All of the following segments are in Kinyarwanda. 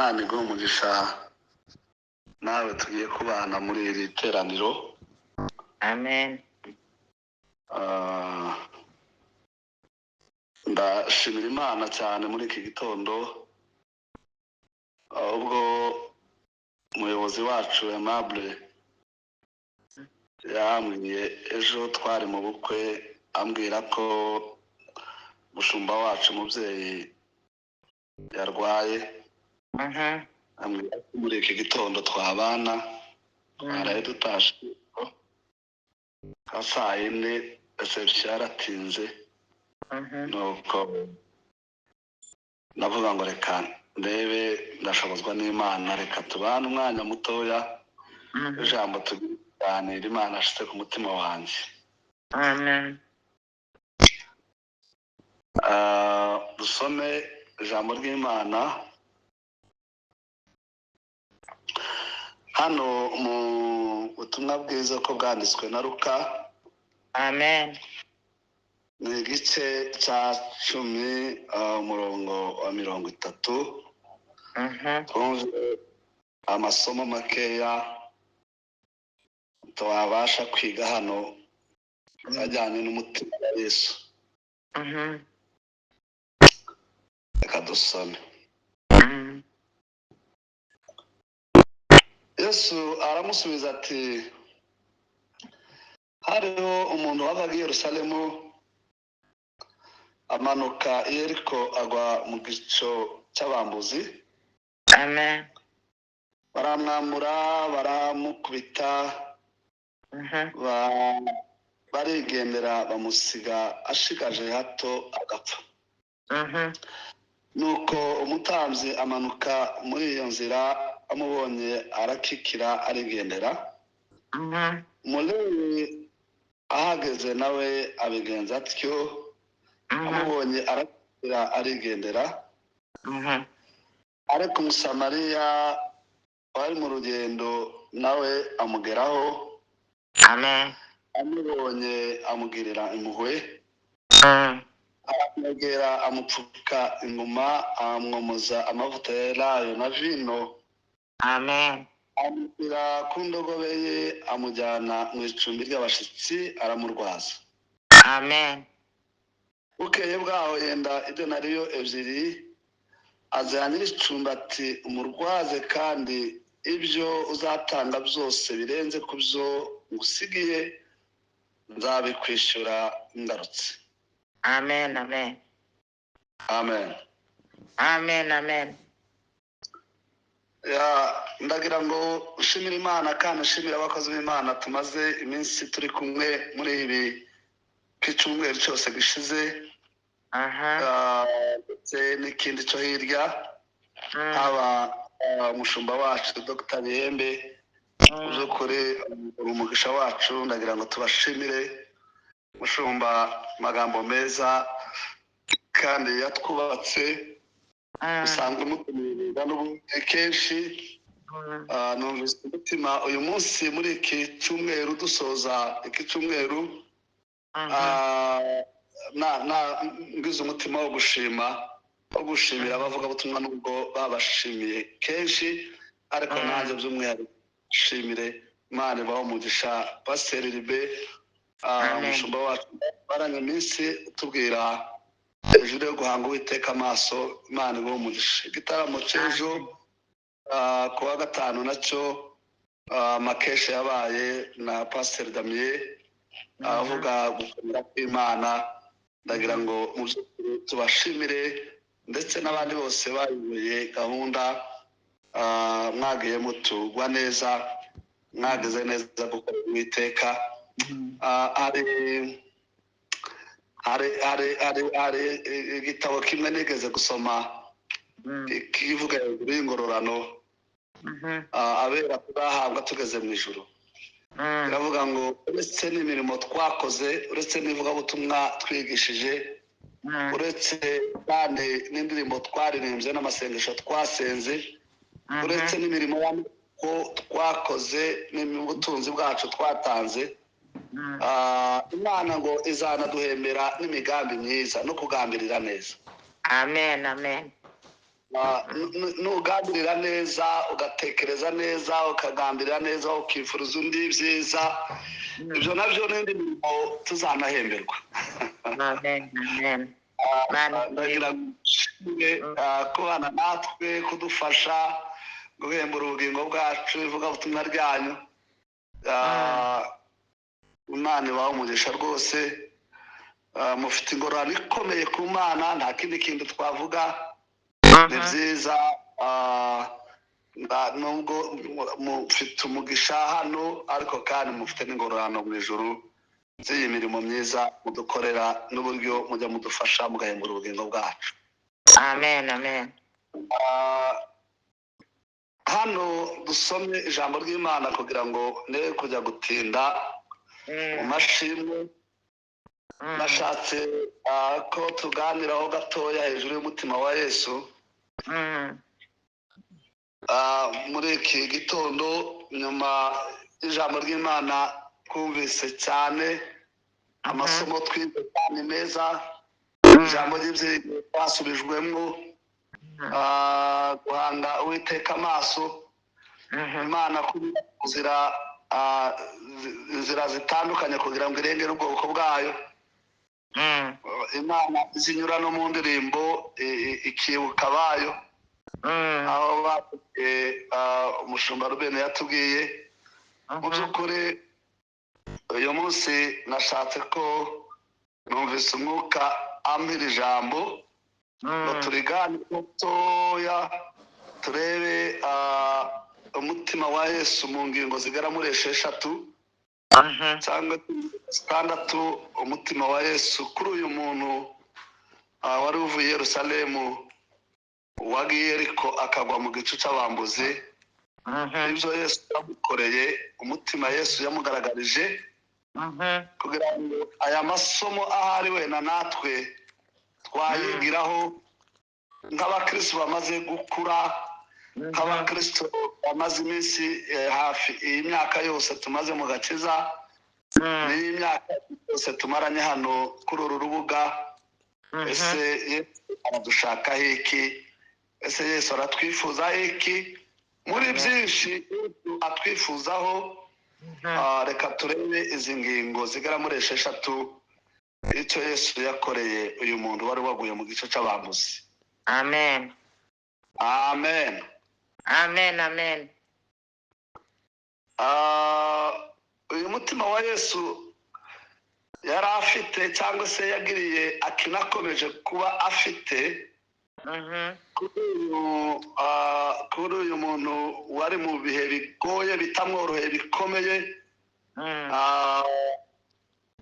Imana iguhe umugisha nawe tugiye kubana muri iri teraniro. Amen. Ndashimira Imana cyane muri iki gitondo, ahubwo umuyobozi wacu Aimable yambwiye ejo twari mu bukwe, ambwira ko umushumba wacu umubyeyi yarwaye. Ambwira ko muri iki gitondo twabana, twaraye dutashe nka saa yine, reception yaratinze. Nuko ndavuga ngo reka ndebe, ndashobozwa n'Imana, reka tubane umwanya mutoya, ijambo tuganira Imana ashyize ku mutima wanjye. Amen. Dusome ijambo ry'Imana hano mu butumwa bwiza ko bwanditswe na Luka. Amen. Ni igice cya 10, umurongo wa 30. Twumve amasomo makeya twabasha kwiga hano ajyanye n'umutima wa Yesu. Reka dusome. Yesu aramusubiza ati: hariho umuntu wavaga i Yerusalemu amanuka i Yeriko agwa mu gico cy'abambuzi. Amen. Baramwambura, baramukubita, barigendera bamusiga ashigaje hato agapfa. Nuko umutambyi amanuka muri iyo nzira, amubonye arakikira arigendera. Umulewi ahageze nawe abigenza atyo, amubonye arakikira arigendera. Ariko Umusamariya wari mu rugendo nawe amugeraho. Amen. Amubonye amugirira impuhwe, aramwegera, amupfuka inguma, amwomoza amavuta y'elayo na vino. Amen. Amushyira ku ndogobe ye, amujyana mu icumbi ry'abashyitsi, aramurwaza. Amen. Bukeye bwaho yenda idenariyo 2, aziha nyir'icumbi ati: umurwaze, kandi ibyo uzatanga byose birenze ku byo ngusigiye nzabikwishyura ngarutse. Amen, amen. Amen. Amen, amen. Ndagira ngo nshimire Imana kandi nshimire abakozi b'Imana tumaze iminsi turi kumwe muri ibi cyumweru cyose gishize. Ndetse n'ikindi cyo hirya, haba umushumba wacu Dr. Bihembe, mu by'ukuri umugisha wacu, ndagira ngo tubashimire mushumba, amagambo meza kandi yatwubatse, usanzwe mutumirira n'ubundi kenshi. Numvise umutima uyu munsi muri iki cyumweru, dusoza iki cyumweru, ngize umutima wo gushima, wo gushimira abavugabutumwa nubwo babashimiye kenshi, ariko nanjye by'umwihariko nshimire Imana ibahe umugisha. Pasiteri Ribe, umushumba wacu baranye iminsi utubwira hejuru yo guhanga Uwiteka amaso, Imana ibahe umugisha. Igitaramo cy'ejo ku wa gatanu nacyo, makesha yabaye na Pasiteri Damien avuga gukomera kw'Imana. Ndagira ngo mu by'ukuri tubashimire, ndetse n'abandi bose bayoboye gahunda, mwagiye mutugwa neza, mwageze neza gukora Uwiteka. Hari igitabo kimwe nigeze gusoma kivuga hejuru y'ingororano abera tuzahabwa tugeze mu ijuru. Biravuga ngo uretse n'imirimo twakoze, uretse n'ivugabutumwa twigishije, uretse kandi n'indirimbo twaririmbye n'amasengesho twasenze, uretse n'imirimo y'amaboko twakoze n'ubutunzi bwacu twatanze, Imana ngo izanaduhembera n'imigambi myiza no kugambirira neza. Amen, amen. Nugambirira neza, ugatekereza neza, ukagambirira neza, ukifuriza undi ibyiza, ibyo nabyo n'indi mirimo tuzanahemberwa. Amen, amen. Mana Ndagira ngo nshimire kubana natwe, kudufasha guhembura ubugingo bwacu, ivugabutumwa ryanyu. Imana ibahe umugisha rwose. Mufite ingororano ikomeye ku Mana, nta kindi kintu twavuga. Ni byiza, nubwo mufite umugisha hano, ariko kandi mufite n'ingororano mu ijuru z'iyi mirimo myiza mudukorera n'uburyo mujya mudufasha mugahembura ubugingo bwacu. Amen, amen. Hano dusomye ijambo ry'Imana kugira ngo ne kujya gutinda mu mashimwe. Nashatse ko tuganiraho gatoya hejuru y'umutima wa Yesu. Muri iki gitondo, nyuma y'ijambo ry'Imana twumvise cyane, amasomo twize cyane meza, ijambo ry'ibyiringiro twasubijwemo, guhanga Uwiteka amaso, Imana kunyura inzira zitandukanye kugira ngo irengere ubwoko bwayo. Imana zinyura no mu ndirimbo ikibuka abayo. Aho umushumba Ruben yatubwiye. Mu by'ukuri uyu munsi nashatse ko numvise umwuka ambwira ijambo ngo turigane gatoya, turebe umutima wa Yesu mu ngingo zigera muri 6 cyangwa 6. Umutima wa Yesu kuri uyu muntu wari uvuye i Yerusalemu wagiye ariko akagwa mu gicu cy'abambuzi, ibyo Yesu yamukoreye, umutima Yesu yamugaragarije, kugira ngo aya masomo ahari wenda natwe twayigiraho nk'abakristo bamaze gukura, nk'abakristo bamaze iminsi hafi iyi myaka yose tumaze mu gakiza, n'iyi myaka yose tumaranye hano kuri uru rubuga. Ese Yesu aradushakaho iki? Ese Yesu aratwifuzaho iki? Muri byinshi Yesu atwifuzaho, reka turebe izi ngingo zigera muri 6, icyo Yesu yakoreye uyu muntu wari waguye mu gice cy'abambuzi. Amen. Amen. Amen, amen. Uyu mutima wa Yesu yari afite cyangwa se yagiriye akinakomeje kuba afite kuri uyu muntu wari mu bihe bigoye bitamworoheye bikomeye,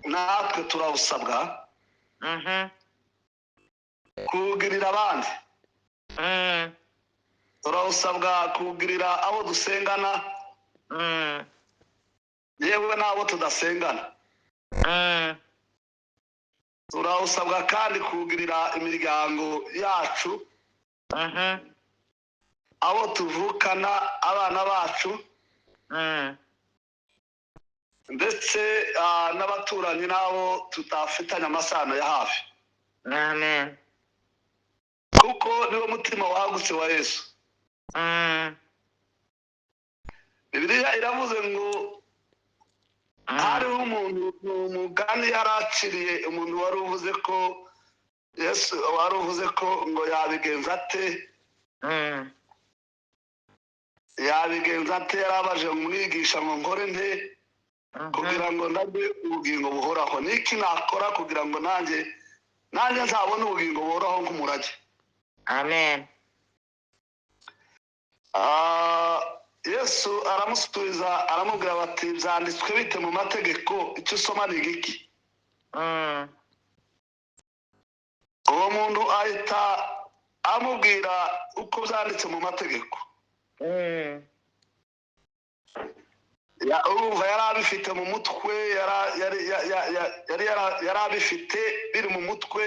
natwe turawusabwa kugirira abandi, turawusabwa kugirira abo dusengana, yewe n'abo tudasengana. Turawusabwa kandi kugirira imiryango yacu, abo tuvukana, abana bacu, ndetse n'abaturanyi n'abo tutafitanye amasano ya hafi. Amen. Kuko niwo mutima wagutse wa Yesu. Bibiliya iravuze ngo hariho umuntu umugani yaraciriye umuntu wari uvuze ko Yesu wari uvuze ko ngo yabigenza ate, yabigenza ate, yarabaje umwigisha ngo nkore nte kugira ngo ndabye ubugingo buhoraho, niki nakora kugira ngo nanjye nzabone ubugingo buhoraho nk'umurage. Amen. Yesu aramusubiza aramubwira bati byanditswe bite mu mategeko, icyo usoma ni igiki? Uwo muntu ahita amubwira uko byanditse mu mategeko. Urumva yari abifite mu mutwe, yari abifite biri mu mutwe,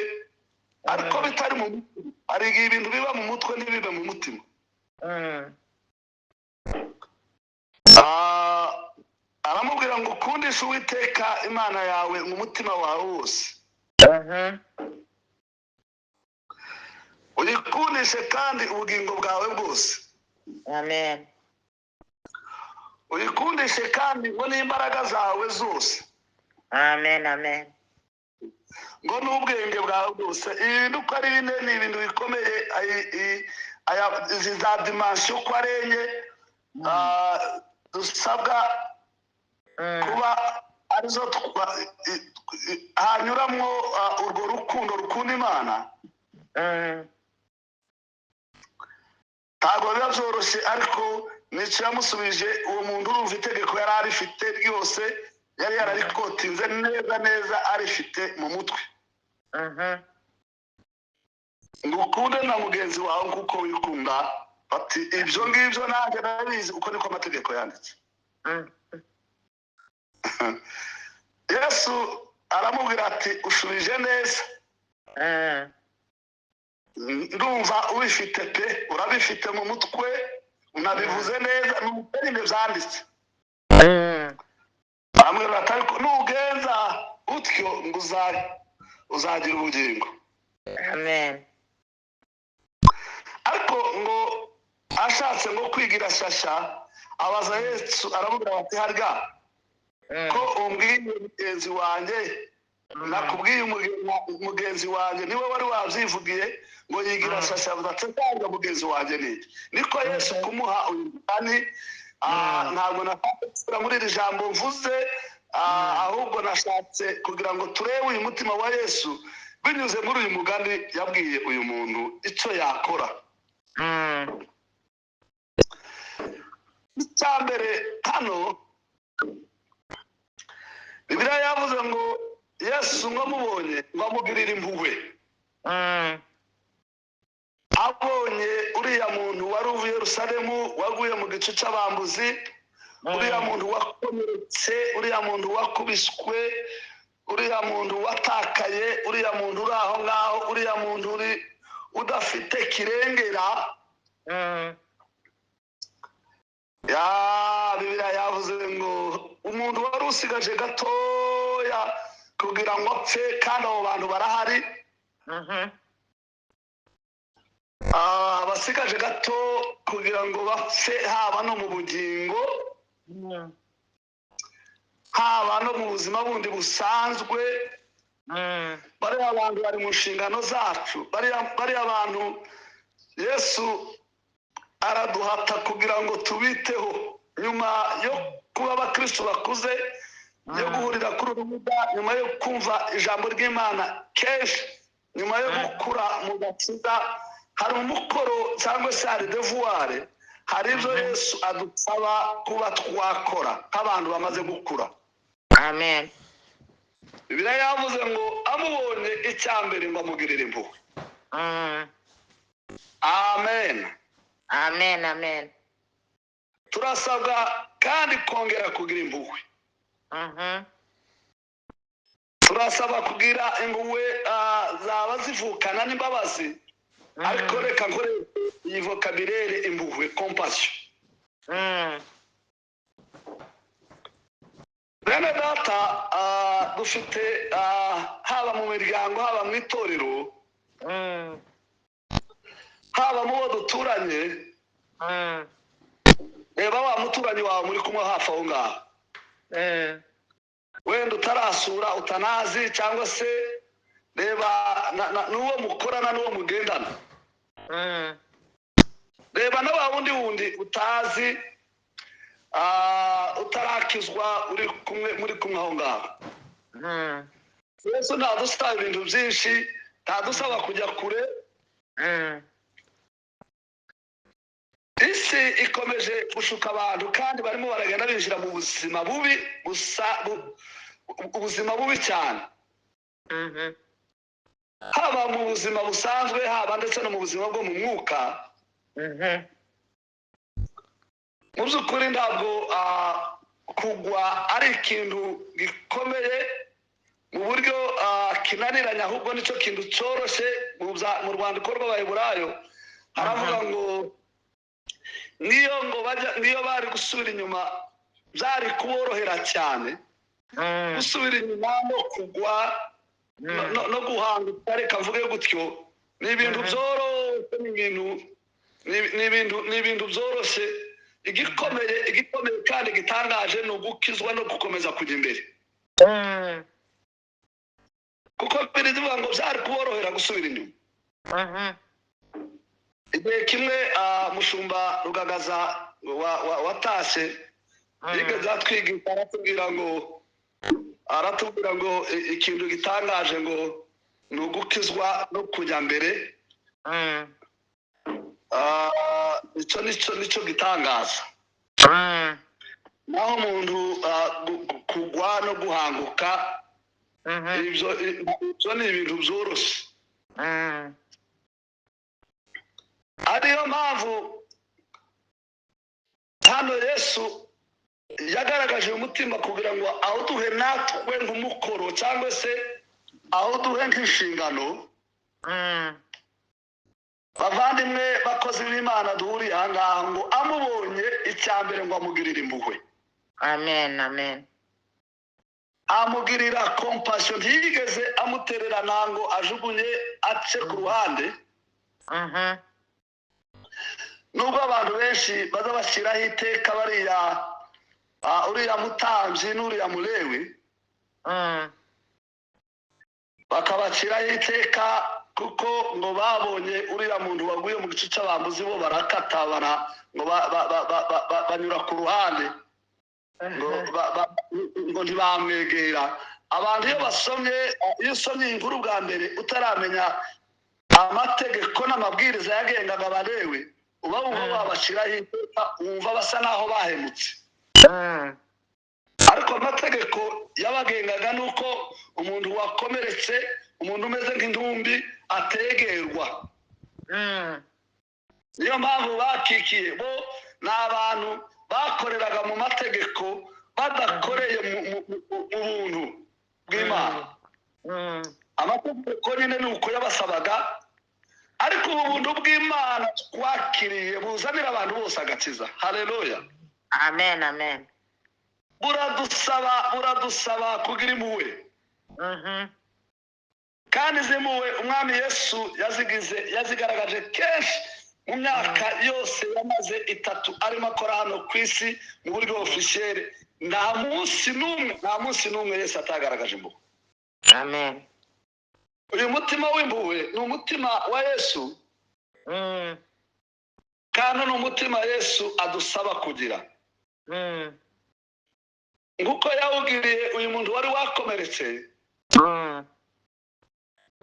ariko bitari mu mutwe. Hari igihe ibintu biba mu mutwe ntibibe mu mutima. Aramubwira ngo ukundishe Uwiteka Imana yawe mu mutima wawe wose. Uyikundishe kandi ubugingo bwawe bwose. Amen. Uyikundishe kandi ngo n'imbaraga zawe zose. Amen. Amen. Ngo n'ubwenge bwawe bwose. Ibi bintu uko ari bine ni ibintu bikomeye. Izi za dimansiyo uko ari enye, dusabwa kuba arizo hanyuramwo urwo rukundo rukunda Imana. Ntabwo biba byoroshye, ariko nicyo yamusubije uwo muntu. Urumva itegeko yari arifite ryose, yari yararikotinze neza neza, arifite mu mutwe. Ngo ukunde na mugenzi wawe kuko wikunda. Bati ibyo ngibyo nanjye ndabizi, uko niko amategeko yanditse. Yesu aramubwira ati ushubije neza. Ndumva ubifite pe, urabifite mu mutwe, unabivuze neza, ni nyine byanditse. Aramubwira ati ariko nugenza utyo ngo uzagira ubugingo. Amen. Ariko ngo ashatse ngo kwigira shyashya, abaza Yesu, aramubwira ati harya ko umbwiye mugenzi wanjye, nakubwiye mugenzi wanjye, niwe wari wabyivugiye ngo yigira shyashya, avuze ati ntabwo mugenzi wanjye ni iki? Niko Yesu kumuha uyu mugani. Ntabwo nashatse muri iri jambo mvuze, ahubwo nashatse kugira ngo turebe uyu mutima wa Yesu binyuze muri uyu mugani yabwiye uyu muntu icyo yakora. Icya mbere hano Bibiliya yavuze ngo Yesu ngo amubonye ngo amugirire impuhwe. Abonye uriya muntu wari uvuye Yerusalemu, waguye mu gice cy'abambuzi, uriya muntu wakomeretse, uriya muntu wakubiswe, uriya muntu watakaye, uriya muntu uri aho ngaho, uriya muntu uri udafite kirengera. Ya Bibiliya yavuze ngo umuntu wari usigaje gatoya kugira ngo apfe, kandi abo bantu barahari. Abasigaje gato kugira ngo bapfe, haba no mu bugingo, haba no mu buzima bundi busanzwe. Bariya bantu bari mu nshingano zacu, bariya bantu Yesu araduhata kugira ngo tubiteho nyuma yo kuba abakristo bakuze, yo guhurira kuri urubuga, nyuma yo kumva ijambo ry'Imana kenshi, nyuma yo gukura mu gakiza. Hari umukoro cyangwa se hari devuware, hari ibyo Yesu adusaba kuba twakora nk'abantu bamaze gukura. Amen. Bibiliya yavuze ngo amubonye icya mbere ngo amugirire impuhwe. Amen. Amen. Amen. Turasabwa kandi kongera kugira impuhwe. Turasaba kugira impuhwe, zaba zivukana n'imbabazi. Ariko reka nkore iyi vocabulaire, impuhwe, compassion. Bene data, dufite, haba mu miryango, haba mu itorero, haba mu bo duturanye. Reba wa muturanyi wawe muri kumwe hafi aho ngaho, wenda utarasura, utanazi, cyangwa se reba n'uwo mukorana, n'uwo mugendana. Reba na wa wundi utazi, utarakizwa, uri kumwe, muri kumwe aho ngaho. Yesu ntadusaba ibintu byinshi, ntadusaba kujya kure. Isi ikomeje gushuka abantu, kandi barimo baragenda binjira mu buzima bubi busa, ubuzima bubi cyane, haba mu buzima busanzwe, haba ndetse no mu buzima bwo mu mwuka. Mu by'ukuri ntabwo kugwa ari ikintu gikomeye mu buryo kinaniranye, ahubwo nicyo kintu cyoroshye. Mu rwandiko rw'Abaheburayo haravuga ngo niyo ngo bajya, niyo bari gusubira inyuma byari kuborohera cyane. Gusubira inyuma no kugwa, no guhanguka, reka mvuge gutyo. Ni ibintu byoroshye, ni ibintu byoroshye. Igikomeye kandi gitangaje ni ugukizwa no gukomeza kujya imbere, kuko birivuga ngo byari kuborohera gusubira inyuma. Igihe kimwe Mushumba Rugagaza watashye yigeze atwigisha, aratubwira ngo ikintu gitangaje ngo ni ugukizwa no kujya mbere. Icyo nicyo gitangaza. Naho umuntu kugwa no guhanguka, ibyo ni ibintu byoroshye. Ariyo mpamvu hano Yesu yagaragaje umutima kugira ngo awuduhe natwe nk'umukoro, cyangwa se awuduhe nk'inshingano. Bavandimwe, bakozi b'Imana duhuriye aha ngaha, ngo amubonye, icya mbere ngo amugirire impuhwe. Amen, amen. Amugirira compassion, ntiyigeze amutererana ngo ajugunye ace ku ruhande. Nubwo abantu benshi baza bashyiraho iteka bariya uriya mutambyi n'uriya Mulewi, bakabashyiraho iteka kuko ngo babonye uriya muntu waguye mu gice cy'abambuzi, bo barakata bara ngo banyura ku ruhande, ngo ngo ntibamwegera. Abantu iyo basomye, iyo usomye iyi nkuru bwa mbere utaramenya amategeko n'amabwiriza yagengaga Abalewi, uba wumva babashyiraho iteka, wumva basa n'aho bahemutse. Ariko amategeko yabagengaga ni uko umuntu wakomeretse, umuntu umeze nk'intumbi, ategerwa. Niyo mpamvu bakikiye. Bo ni abantu bakoreraga mu mategeko, badakoreye mu buntu bw'Imana. Amategeko nyine ni uko yabasabaga, ariko ubu buntu bw'Imana twakiriye buzanira abantu bose agakiza, haleluya, Amen, amen. Buradusaba kugira impuhwe. Kandi izi mpuhwe Umwami Yesu yazigize, yazigaragaje kenshi mu myaka yose yamaze 3 arimo akora hano ku isi mu buryo officiel. Nta munsi n'umwe Yesu atagaragaje impuhwe. Amen. Uyu mutima w'impuhwe ni umutima wa Yesu, kandi ni umutima Yesu adusaba kugira, nk'uko yawugiriye uyu muntu wari wakomeretse.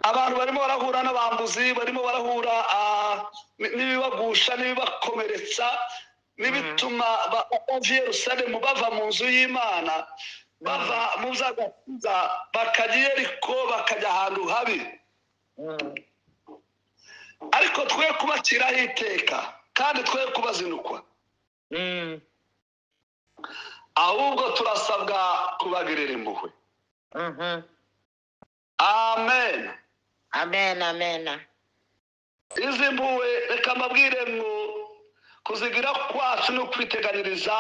Abantu barimo barahura n'abambuzi, barimo barahura n'ibibagusha, n'ibibakomeretsa, n'ibituma bava i Yerusalemu, bava mu nzu y'Imana, bava mu by'agakiza, bakajya i Yeriko, bakajya ahantu habi. Ariko twe kubaciraho iteka kandi twe kubazinukwa, ahubwo turasabwa kubagirira impuhwe. Amen. Amen, amen. Izi mpuhwe, reka mbabwire ngo kuzigira kwacu no kwiteganyiriza,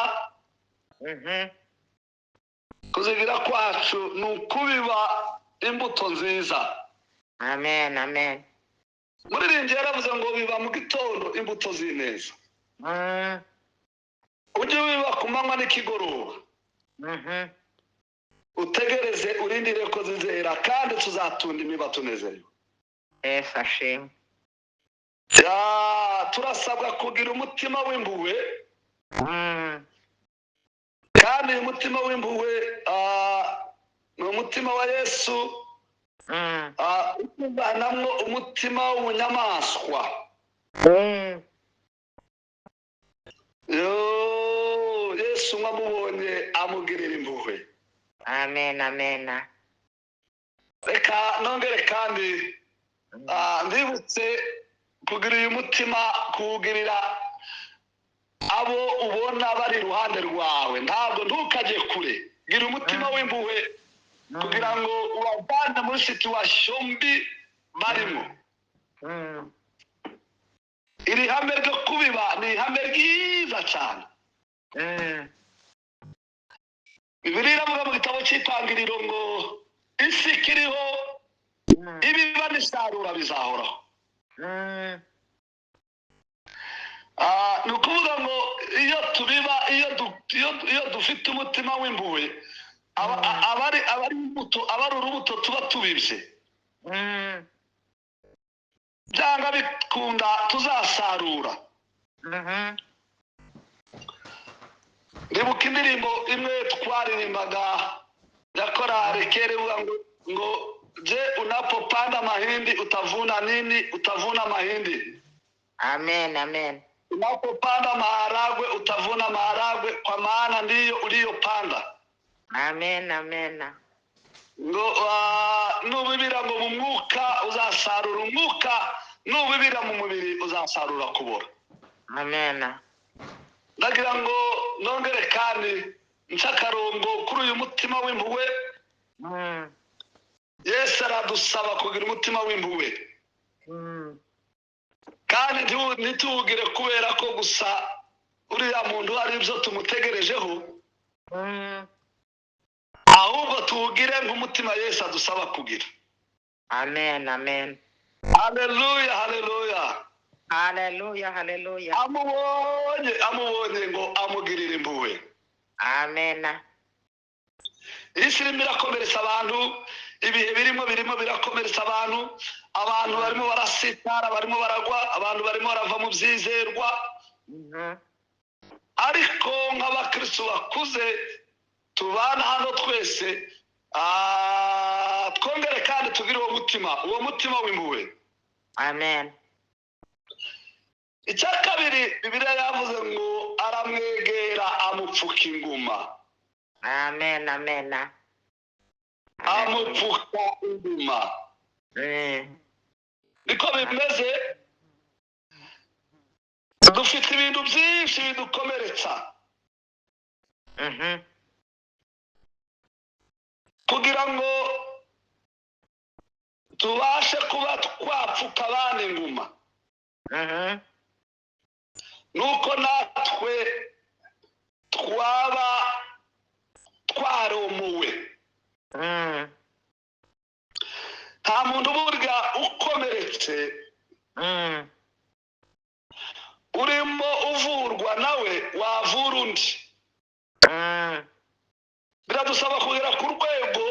kuzigira kwacu ni ukubiba imbuto nziza. Amen, amen. Muririmbyi yaravuze ngo biba mu gitondo imbuto z'ineza, ujye wiba ku manywa n'ikigoroba, utegereze, urindire ko zizera, kandi tuzatunda imiba tunezerewe. Yesu ashimwe. Ya, turasabwa kugira umutima w'impuhwe. Kandi uyu mutima w'impuhwe ni umutima wa Yesu, utuvanamwo umutima w'ubunyamaswa. Yo, Yesu mwamubonye amugirira impuhwe. Amen, amen. Reka nongere kandi ndibutse kugira uyu mutima, kuwugirira abo ubona bari iruhande rwawe. Ntabwo, ntukajye kure, gira umutima w'impuhwe kugira ngo ubavane muri situation mbi barimo. Iri hame ryo kubiba ni ihame ryiza cyane. Bibiliya iravuga mu gitabo cy'Itangiriro ngo isi ikiriho, ibiba n'isarura bizahoraho. Ni ukuvuga ngo iyo tubiba, iyo dufite umutima w'impuhwe, aba ari imbuto, aba ari urubuto tuba tubibye, byanga bikunda tuzasarura. Ndibuka indirimbo imwe twaririmbaga ya korali kera ivuga ngo "Je, unapopanda mahindi utavuna nini? Utavuna mahindi. Amen, amen. Unapopanda maharagwe utavuna maharagwe, kwa maana ndiyo uliyopanda." Amen, amen. Ngo nubibira ngo mu mwuka uzasarura umwuka, nubibira mu mubiri uzasarura kubora. Amen. Ndagira ngo nongere kandi nce akarongo kuri uyu mutima w'impuhwe. Yesu aradusaba kugira umutima w'impuhwe, kandi ntituwugire kubera ko gusa uriya muntu hari ibyo tumutegerejeho, ahubwo tuwugire nk'umutima Yesu adusaba kugira. Amen, amen. Haleluya, haleluya. Haleluya, haleluya. Amubonye ngo amugirire impuhwe. Amen. Isi irimo irakomeretsa abantu, ibihe birimo birakomeretsa abantu. Abantu barimo barasitara, barimo baragwa, abantu barimo barava mu byizerwa. Ariko nk'abakristo bakuze tubana hano twese, twongere kandi tugire uwo mutima w'impuhwe. Amen. Icya kabiri, Bibiliya yavuze ngo aramwegera amupfuka inguma. Amen, amen. Amupfuka inguma. Niko bimeze, dufite ibintu byinshi bidukomeretsa. Kugira ngo tubashe kuba twapfuka abandi inguma, nuko natwe twaba twaromuwe. Nta muntu burya ukomeretse urimo uvurwa nawe wavura undi. Biradusaba kugera ku rwego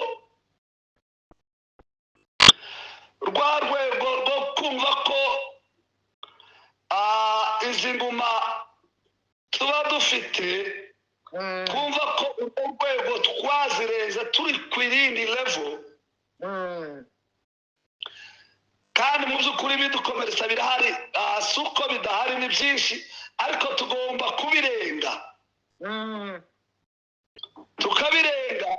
rwa rwego rwo kumva ko izi nguma tuba dufite, twumva ko urwo rwego twazirenze, turi ku yindi level. Kandi mu by'ukuri bidukomeretsa birahari, si uko bidahari, ni byinshi, ariko tugomba kubirenga, tukabirenga,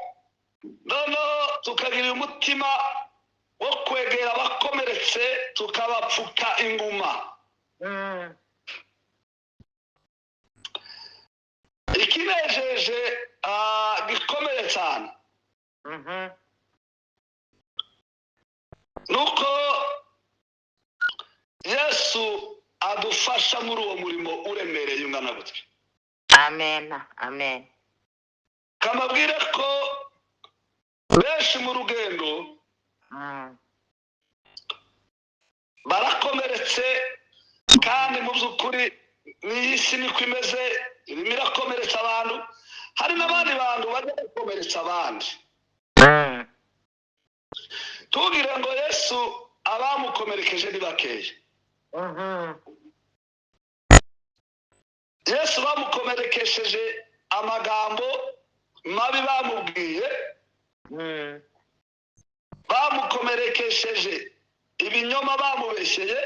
noneho tukagira umutima wo kwegera abakomeretse tukabapfuka inguma. Ikinejeje gikomeye cyane nuko Yesu adufasha muri uwo murimo uremereye ungana gutya. Amen, amen. Kamabwire ko benshi mu rugendo barakomeretse, kandi mu by'ukuri n'iyi si niko imeze, irimo irakomeretsa abantu. Hari n'abandi bantu bajya bakomeretsa abandi. Tubwire ngo Yesu abamukomerekeje ni bakeya. Yesu bamukomerekesheje amagambo mabi bamubwiye, bamukomerekesheje ibinyoma bamubeshyeye.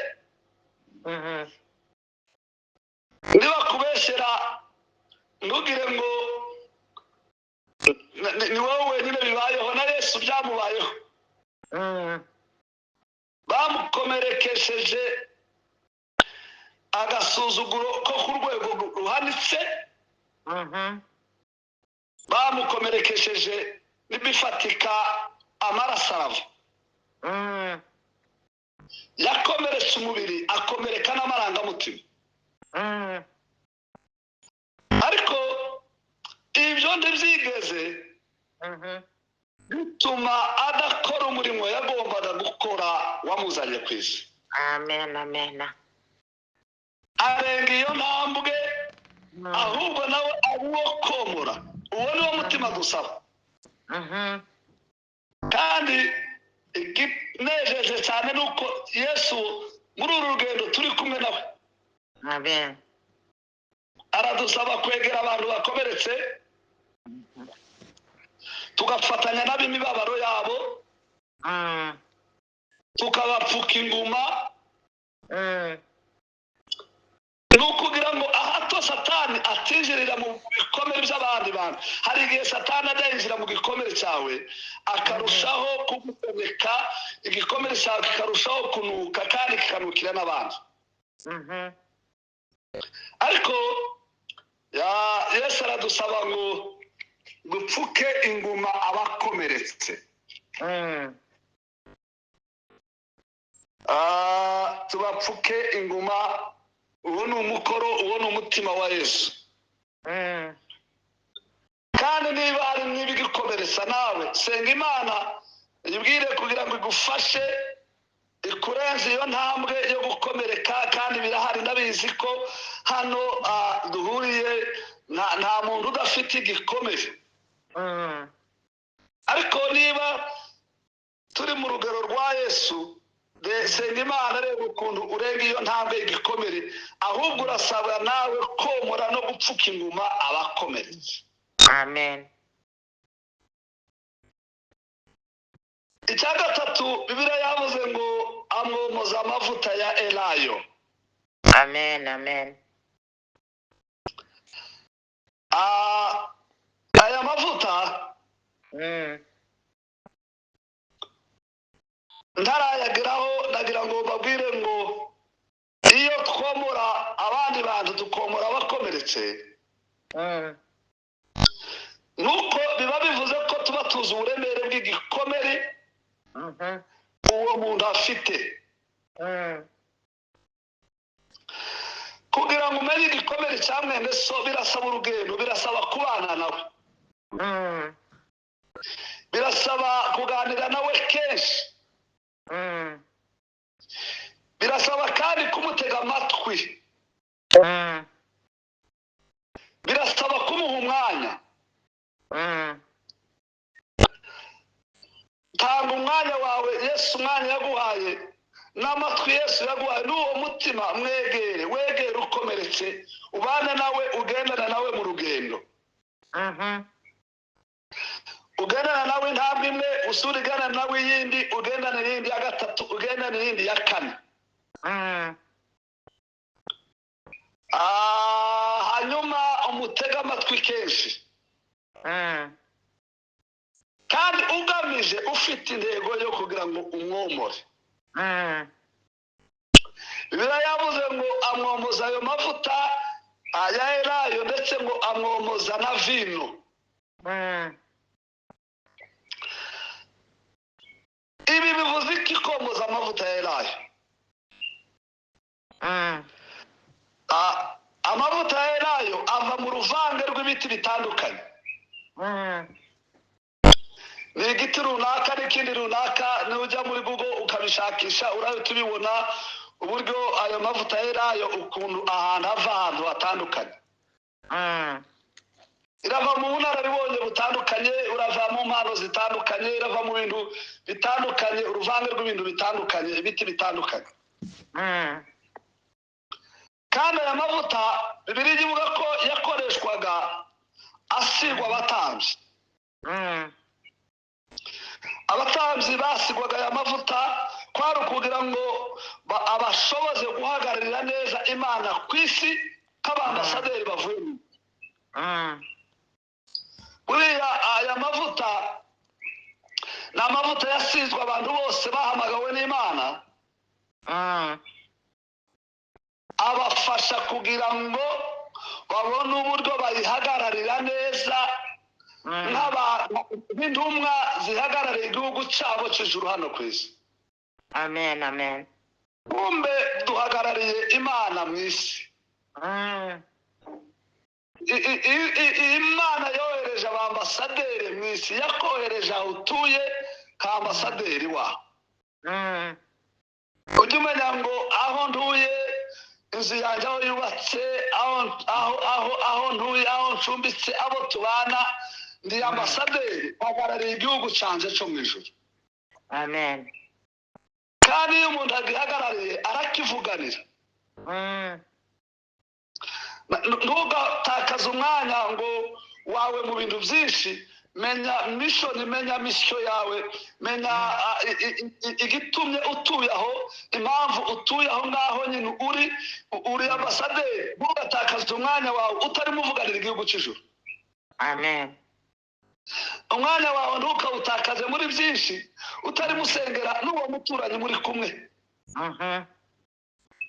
Nibakubeshyera ntugire ngo ni wowe wenyine bibayeho, na Yesu byamubayeho. Bamukomerekesheje agasuzuguro ko ku rwego ruhanitse, bamukomerekesheje n'ibifatika, amaraso arava. Yakomeretse umubiri, akomereka n'amarangamutima. Ariko ibyo ntibyigeze bituma adakora umurimo yagombaga gukora wamuzanye ku isi. Amen, amen. Arenga iyo ntambwe, ahubwo nawe ari uwo komora. Uwo ni wo mutima dusaba. Kandi ikinejeje cyane ni uko Yesu muri uru rugendo turi kumwe nawe. Amen. Aradusaba kwegera abantu bakomeretse, tugafatanya nabo imibabaro yabo, tukabapfuka inguma. Ni ukugira ngo ahato Satani atinjirira mu bikomere by'abandi bantu. Hari igihe Satani ajya yinjira mu gikomere cyawe akarushaho kugukomeka, igikomere cyawe kikarushaho kunuka kandi kikanukira n'abandi. Ariko Yesu aradusaba ngo dupfuke inguma abakomeretse. Tubapfuke inguma. Uwo ni umukoro, uwo ni umutima wa Yesu. Kandi niba hari n'ibigikomeretsa nawe, senga Imana ibwire kugira ngo igufashe ikurenze iyo ntambwe yo gukomereka. Kandi birahari, ndabizi ko hano duhuriye nta muntu udafite igikomere. Ariko niba turi mu rugero rwa Yesu, senga Imana reba ukuntu urenga iyo ntambwe y'igikomere, ahubwo urasabwa nawe komora no gupfuka inguma abakomeretse. Amen. Icya gatatu, Bibiliya yavuze ngo amwomoza amavuta ya elayo. Amen, amen. Aya mavuta ntarayageraho, ndagira ngo mbabwire ngo iyo twomora abandi bantu tukomora abakomeretse, nuko biba bivuze ko tuba tuzi uburemere bw'igikomere uwo muntu afite. Kugira ngo umenye igikomere cya mwene so birasaba urugendo, birasaba kubana nawe, birasaba kuganira nawe kenshi, birasaba kandi kumutega amatwi, birasaba kumuha umwanya. Tanga umwanya wawe Yesu, umwanya yaguhaye n'amatwi Yesu yaguhaye n'uwo mutima, mwegere, wegere ukomeretse, ubane nawe, ugendana nawe mu rugendo. Ugendana nawe intambwe imwe, usura ugendana nawe iyindi, ugendana n'iyindi ya gatatu, ugendana n'iyindi ya kane. Hanyuma umutega amatwi kenshi, kandi ugamije, ufite intego yo kugira ngo umwomore. Bibiliya yavuze ngo amwomoza ayo mavuta ya elayo, ndetse ngo amwomoza na vino. Ibi bivuze iki komoza amavuta ya elayo? Amavuta ya elayo ava mu ruvange rw'ibiti bitandukanye. Ni igiti runaka n'ikindi runaka, nujya muri Google ukabishakisha urahita ubibona uburyo ayo mavuta ya elayo ukuntu ahantu ava ahantu hatandukanye. Irava mu bunararibonye butandukanye, urava mu mpano zitandukanye, irava mu bintu bitandukanye, uruvange rw'ibintu bitandukanye, ibiti bitandukanye. Kandi aya mavuta Bibiliya ivuga ko yakoreshwaga asigwa abatambyi. Abatambyi basigwaga aya mavuta kwari ukugira ngo abashoboze guhagararira neza Imana ku isi nk'abambasaderi bavuye mu Buriya aya mavuta ni amavuta yasizwe abantu bose bahamagawe n'Imana, abafasha kugira ngo babone uburyo bayihagararira neza nk'intumwa zihagarariye igihugu cyabo cy'ijuru hano ku isi. Amen, amen. Kumbe duhagarariye Imana mu isi. Imana yohereje abambasaderi mu isi, yakohereje aho utuye ka ambasaderi wawe. Ujye umenya ngo aho ntuye, inzu yanjye aho yubatse, aho ntuye, aho ncumbitse, abo tubana, ndi ambasaderi uhagarariye igihugu cyanjye cyo mu ijuru. Amen. Kandi iyo umuntu agihagarariye arakivuganira. Ntugatakaze umwanya ngo wawe mu bintu byinshi. Menya mission, menya mission yawe, menya igitumye utuye aho, impamvu utuye aho ngaho nyine uri ambasaderi. Ntugatakaze umwanya wawe utarimo uvuganira igihugu cy'ijuru. Amen. Umwanya wawe ntukawutakaze muri byinshi utarimo usengera n'uwo muturanyi muri kumwe.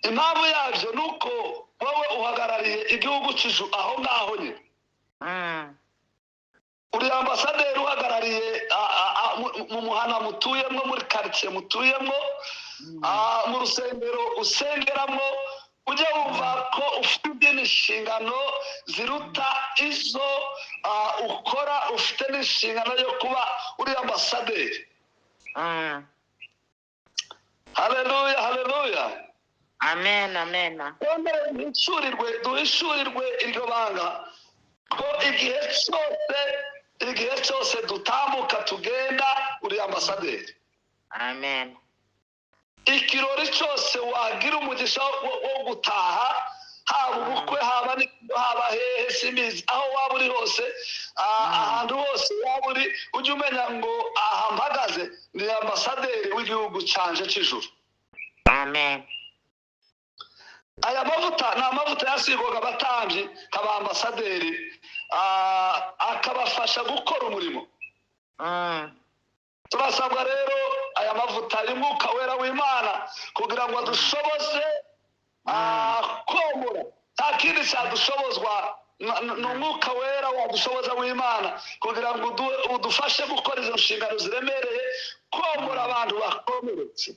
Impamvu yabyo ni uko wowe uhagarariye igihugu cy'ijuru aho ngaho nyine. Uri ambasaderi uhagarariye mu muhana mutuyemo, muri karitsiye mutuyemo, mu rusengero usengeramo. Ujye wumva ko ufite izindi nshingano ziruta izo ukora, ufite n'inshingano yo kuba uri ambasaderi. Haleluya, haleluya. Amen, amen. Twongere duhishurirwe iryo banga ko igihe cyose dutambuka tugenda uri ambasaderi. Amen. Ikirori cyose wagira umugisha wo gutaha, haba ubukwe, haba hehe simbizi, aho waba uri hose, ahantu hose waba uri, ujye umenya ngo aha mpagaze ni ambasaderi w'igihugu canje cy'ijuru. Amen. Aya mavuta ni amavuta yasigwaga abatambyi nk'aba ambasaderi, akabafasha gukora umurimo. Turasabwa rero aya mavuta y'umwuka wera w'Imana kugira ngo adushoboze komora. Nta kindi cyadushobozwa, ni umwuka wera wadushoboza w'Imana kugira ngo udufashe gukora izo nshingano ziremereye, komora abantu bakomeretse.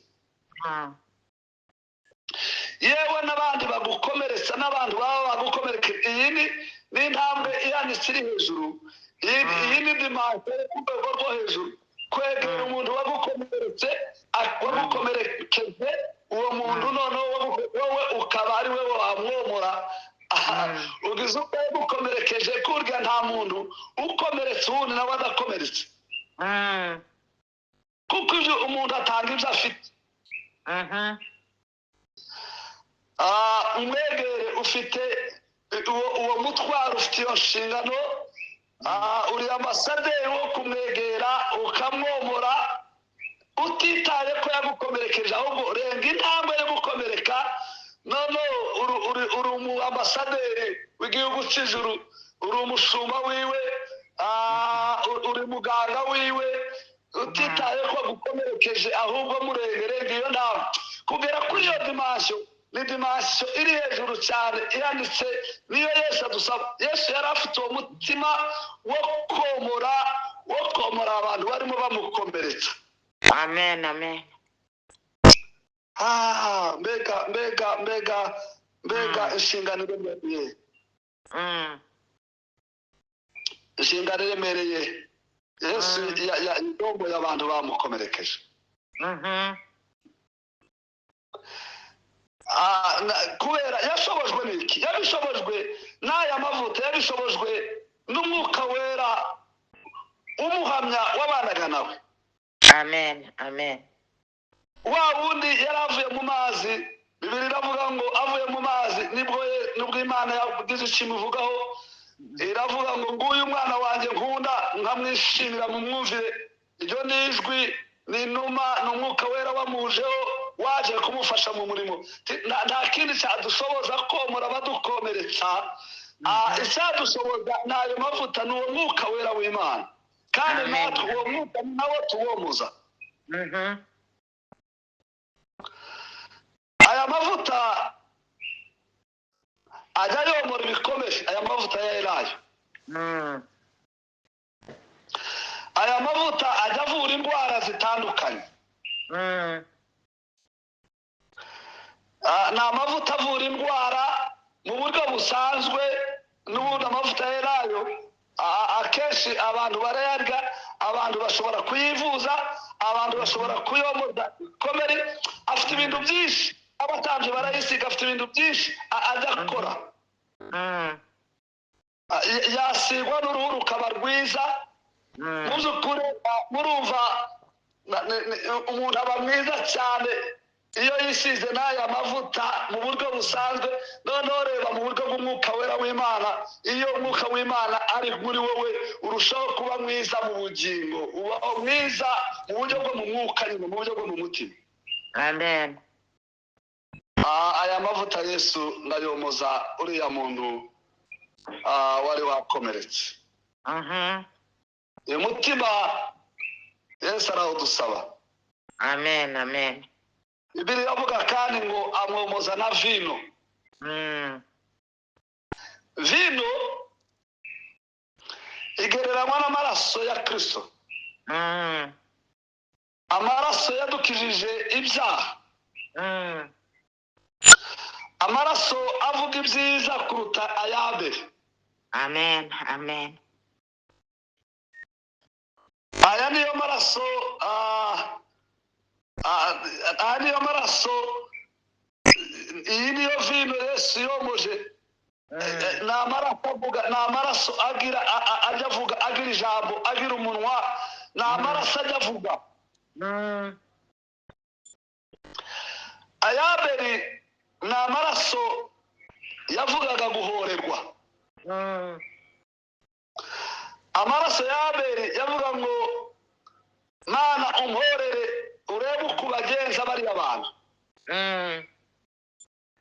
Yewe n'abandi bagukomeretsa, n'abantu baba bagukomereka. Iyi ni intambwe ihanitse iri hejuru. Iyi ni dimanche ku rwego rwo hejuru. Kwegera umuntu wagukomeretse, wagukomerekeje, uwo muntu noneho wowe ukaba ari we wamwomora. Ugize uko yagukomerekeje, kurya nta muntu ukomeretse uwundi nawe adakomeretse. Kuko ibyo umuntu atanga ibyo afite. Umwegere ufite uwo mutwaro, ufite iyo nshingano, uri ambasaderi wo kumwegera ukamwomora utitaye ko yagukomerekeje, ahubwo renga intambwe yo gukomereka. None uri umu ambasaderi w'igihugu cy'ijuru, uri umushumba wiwe, uri muganga wiwe, utitaye ko agukomerekeje, ahubwo murenga iyo ntambwe kugera kuri iyo dimansiyo. Ni dimansiyo iri hejuru cyane ihanitse, niyo Yesu adusaba. Yesu yari afite uwo mutima wo komora abantu barimo bamukomeretsa. Amen, amen. Mbega mbega mbega mbega inshingano iremereye. Inshingano iremereye. Yesu yayoboye abantu bamukomerekeje. Kubera yashobojwe n'iki? Yabishobojwe n'aya mavuta, yabishobojwe n'umwuka wera umuhamya wabanaga nawe. Amen, amen. Wa wundi yari avuye mu mazi, Bibiliya iravuga ngo avuye mu mazi nibwo Imana yagize icyo imuvugaho, iravuga ngo nguyu umwana wanjye nkunda nkamwishimira mumwumvire. Iryo ni ijwi, ni inuma, ni umwuka wera wamujeho waje kumufasha mu murimo. Nta kindi cyadushoboza komora abadukomeretsa, icyadushoboza ni ayo mavuta, ni uwo mwuka wera w'Imana. Kandi natwe uwo mwuka nawo tuwomuza. Aya mavuta ajya yomora ibikomere, aya mavuta ya Elayo. Aya mavuta ajya avura indwara zitandukanye. Ni amavuta avura indwara mu buryo busanzwe. N'ubundi amavuta ya Elayo akenshi abantu barayarya, abantu bashobora kuyivuza, abantu bashobora kuyomoza ibikomere. Afite Afite ibintu byinshi, abatambyi barayisiga, afite ibintu byinshi ajya akora. Yasigwa n'uruhu rukaba rwiza. Mu by'ukuri murumva umuntu aba mwiza cyane iyo yisize n'aya mavuta mu buryo busanzwe. Noneho reba mu buryo bw'umwuka wera w'Imana, iyo umwuka w'Imana ari muri wowe urushaho kuba mwiza mu bugingo, ubaho mwiza mu buryo bwo mu mwuka nyine, mu buryo bwo mu mutima. Amen. Aya mavuta Yesu ndayomoza uriya muntu wari wakomeretse. Uyu mutima Yesu arawudusaba. Amen, amen. Bibiliya iravuga kandi ngo amwomoza na vino. Vino igereranywa n'amaraso ya Kristo. Amaraso yadukijije ibyaha. Amaraso avuga ibyiza kuruta ay'Abeli. Amen, amen. Aya niyo maraso, aya niyo maraso, iyi niyo vino Yesu yomoje. Ni amaraso avuga, ni amaraso agira, ajya avuga, agira ijambo, agira umunwa, ni amaraso ajya avuga. Ay'Abeli ni amaraso yavugaga guhorerwa. Amaraso y'Abeli yavuga ngo Mana umporere urebe uko ubagenza bariya bantu.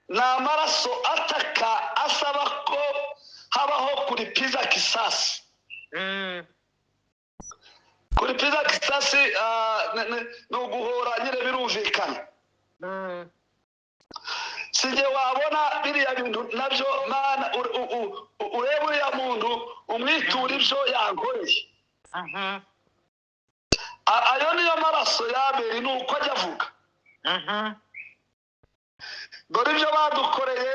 Ni amaraso ataka asaba ko habaho kulipiza kisasi. Kulipiza kisasi ni uguhora nyine, birumvikana. Sinjye wabona biriya bintu nabyo, Mana urebe uriya muntu umwitura ibyo yankoreye. Ayo niyo maraso y'Abeli, ni uko ajya avuga. Dore ibyo badukoreye,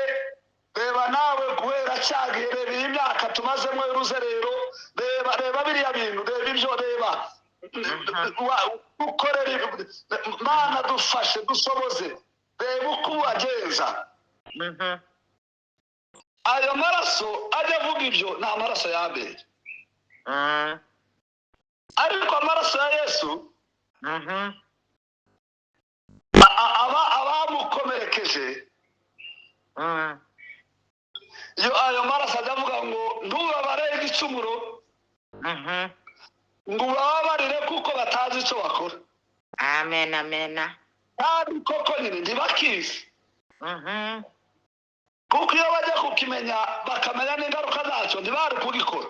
reba nawe guhera cyagihe, reba iyi myaka tumazemo y'uruzerero, reba biriya bintu, reba ibyo, reba ukorera Mana dufashe dusoboze, reba uko ubagenza. Ayo maraso ajya avuga ibyo ni amaraso y'Abeli. Ariko amaraso ya Yesu abamukomerekeje, yo ayo maraso ajya avuga ngo ntubabare igicumuro, ngo ubababarire kuko batazi icyo bakora. Amen, amen. Kandi koko nyine ntibakizi. Kuko iyo bajya kukimenya bakamenya n'ingaruka zacyo ntibari kugikora.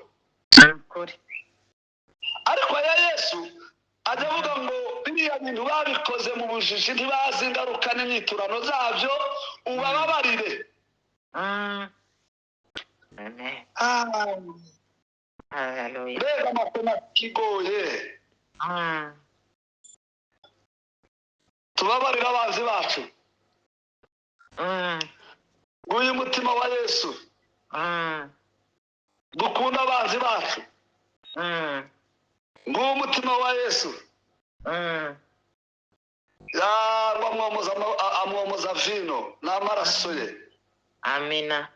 Ariko ya Yesu ajya avuga ngo biriya bintu babikoze mu bujiji, ntibazi ingaruka n'imyiturano zabyo, ubababarire. Amen. Hallelujah. Mbega amatemati igoye. Tubabarire abanzi bacu. Nguyu umutima wa Yesu. Dukunda abanzi bacu. Nguyu umutima wa Yesu. Yangwa amwomoza vino n'amaraso ye. Amina.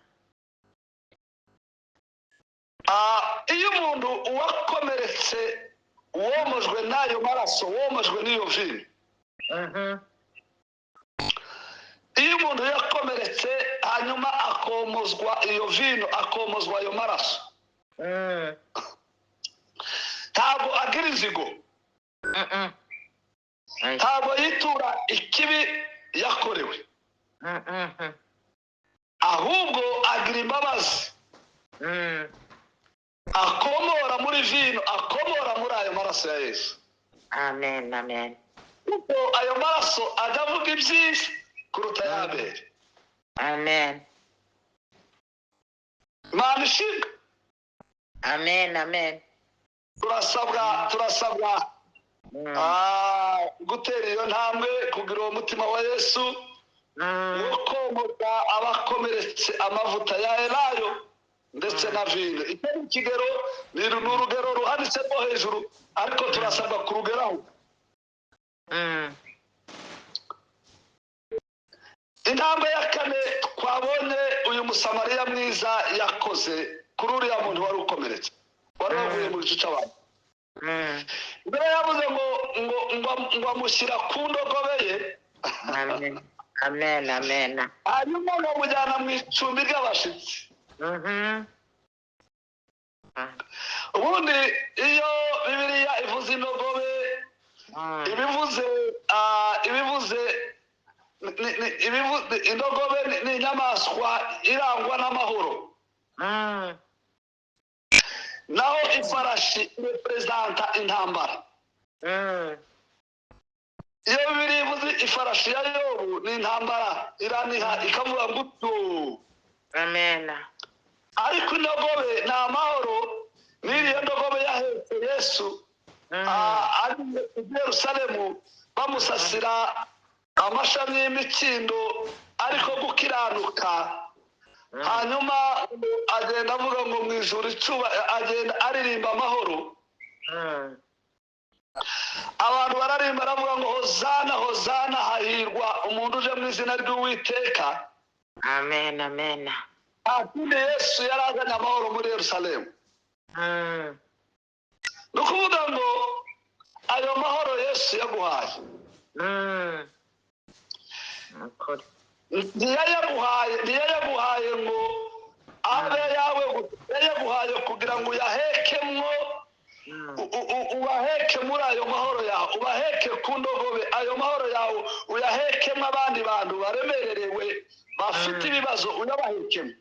Iyo umuntu uwakomeretse womojwe n'ayo maraso, womojwe n'iyo vino. Iyo umuntu yakomeretse hanyuma akomozwa iyo vino, akomozwa ayo maraso, ntabwo agira inzigo. Ntabwo yitura ikibi yakorewe, ahubwo agira imbabazi. Akomora muri vino, akomora muri ayo maraso ya Yesu. Amen, amen. Kuko ayo maraso ajya avuga ibyiza kuruta ay'Abeli. Amen. Imana ishimwe. Amen, amen. Turasabwa gutera iyo ntambwe, kugira uwo mutima wa Yesu wo komoza abakomeretse amavuta ya elayo ndetse na vino. Icyo ni ikigero, ni urugero ruhanitse rwo hejuru, ariko turasabwa kurugeraho. Intambwe ya kane twabonye uyu Musamariya mwiza yakoze kuri uriya muntu wari ukomeretse, wari wavuye mu gice cy'abantu. Mbere yavuze ngo amushyira ku ndogobe ye. Amen. Amen. Amen. Hanyuma ngo amujyana mu icumbi ry'abashyitsi. Ubundi iyo Bibiliya ivuze indogobe, ibivuze ibivuze indogobe ni inyamaswa irangwa n'amahoro. Naho ifarashi representa intambara. Iyo Bibiliya ivuze ifarashi ya Yobu, ni intambara, iraniha ikavuga ngo utu. Amen. Ariko indogobe ni amahoro. N'iriya ndogobe yahetse Yesu ari i Yerusalemu, bamusasira amashami y'imikindo, ariko gukiranuka. Hanyuma agenda avuga ngo mu ijuru icuba, agenda aririmba amahoro. Abantu bararimba, aravuga ngo hozana, hozana, hahirwa umuntu uje mu izina ry'Uwiteka. Amen. Amen. Nta kindi, Yesu yari azanye amahoro muri Yerusalemu. Ni ukuvuga ngo ayo mahoro Yesu yaguhaye, Ukuri. ntiyayaguhaye ngo abe yawe gusa, yayaguhaye kugira ngo uyahekemwo, ubaheke muri ayo mahoro yawe, ubaheke ku ndogobe, ayo mahoro yawe uyahekemo abandi bantu baremererewe, bafite ibibazo, uyabahekemo,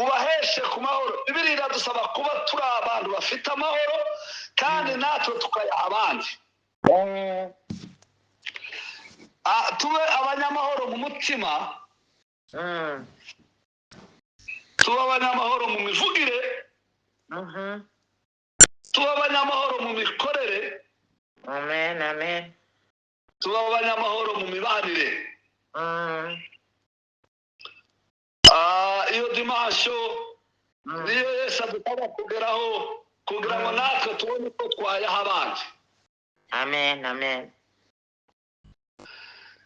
ubaheshe ku mahoro. Bibiliya iradusaba kuba turi abantu bafite amahoro, kandi natwe tukayaha abandi. Tube abanyamahoro mu mutima, tube abanyamahoro mu mivugire, tube abanyamahoro mu mikorere, Amen. Amen. tube abanyamahoro mu mibanire. Iyo dimension niyo Yesu adusaba kugeraho, kugira ngo natwe tubone uko twayaha abandi. Amen. Amen.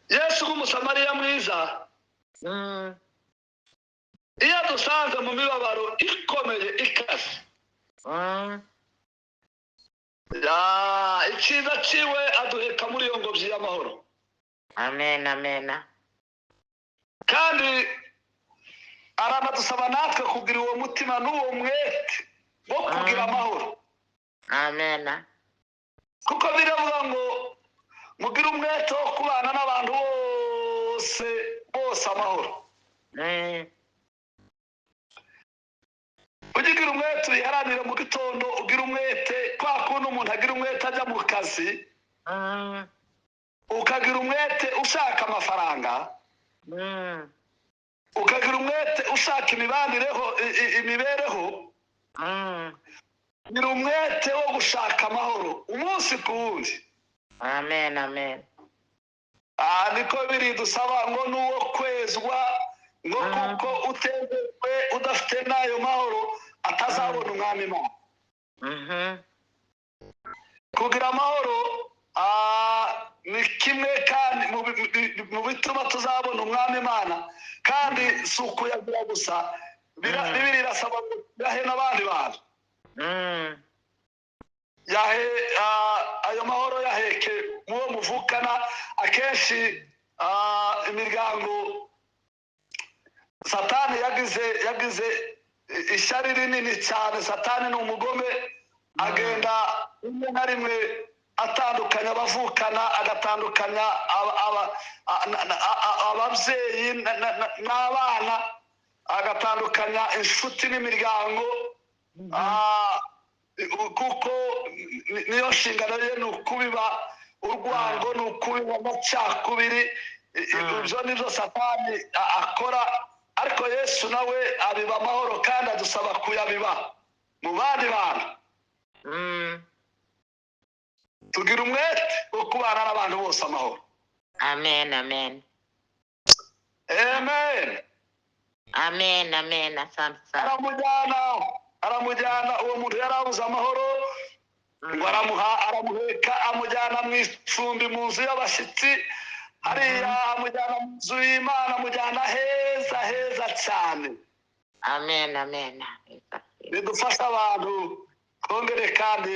Yesu nk'Umusamariya mwiza, iyo adusanze mu mibabaro ikomeye ikaze, ya icyiza ciwe aduheka muri iyo ngobyi y'amahoro. Amen. Amen. Kandi aranadusaba natwe kugira uwo mutima n'uwo mwete wo kugira amahoro. Amen. Kuko biravuga ngo mugire umwete wo kubana n'abantu bose bose amahoro. Ujye ugira umwete, uyiharanire mu gitondo, ugira umwete kwa kundi umuntu agira umwete ajya mu kazi, ukagira umwete ushaka amafaranga, ukagira umwete ushaka imibanire, imibereho. Gira umwete wo gushaka amahoro umunsi ku wundi. Amen. Amen. Aha niko biri dusaba ngo n'uwo kwezwa, ngo kuko utezejwe udafite n'ayo mahoro atazabona Umwami Imana. Kugira amahoro ni kimwe kandi mu bituma tuzabona Umwami Imana. Kandi si ukuyagira gusa, Bibiliya irasaba ngo yahe n'abandi bantu. Yahe ayo mahoro, yaheke muwo muvukana. Akenshi imiryango, Satani yagize ishyari rinini cyane. Satani ni umugome, agenda rimwe na rimwe atandukanya abavukana, agatandukanya ababyeyi n'abana, agatandukanya inshuti n'imiryango. Kuko niyo nshingano ye, ni ukubiba urwango, ni ukubiba amacakubiri. Ibyo nibyo Satani akora. Ariko Yesu nawe abiba amahoro, kandi adusaba kuyabiba mu bandi bantu. Tugira umwete wo kubana n'abantu bose amahoro. Amen. Amen. Amen. Amen. Amen. Asante sana. Aramujyana, uwo muntu yari abuze amahoro, ngo aramuha, aramuheka, amujyana mu icumbi, mu nzu y'abashyitsi. Hariya amujyana mu nzu y'Imana, amujyana heza heza cyane. Amen, amen. Bidufasha abantu twongere kandi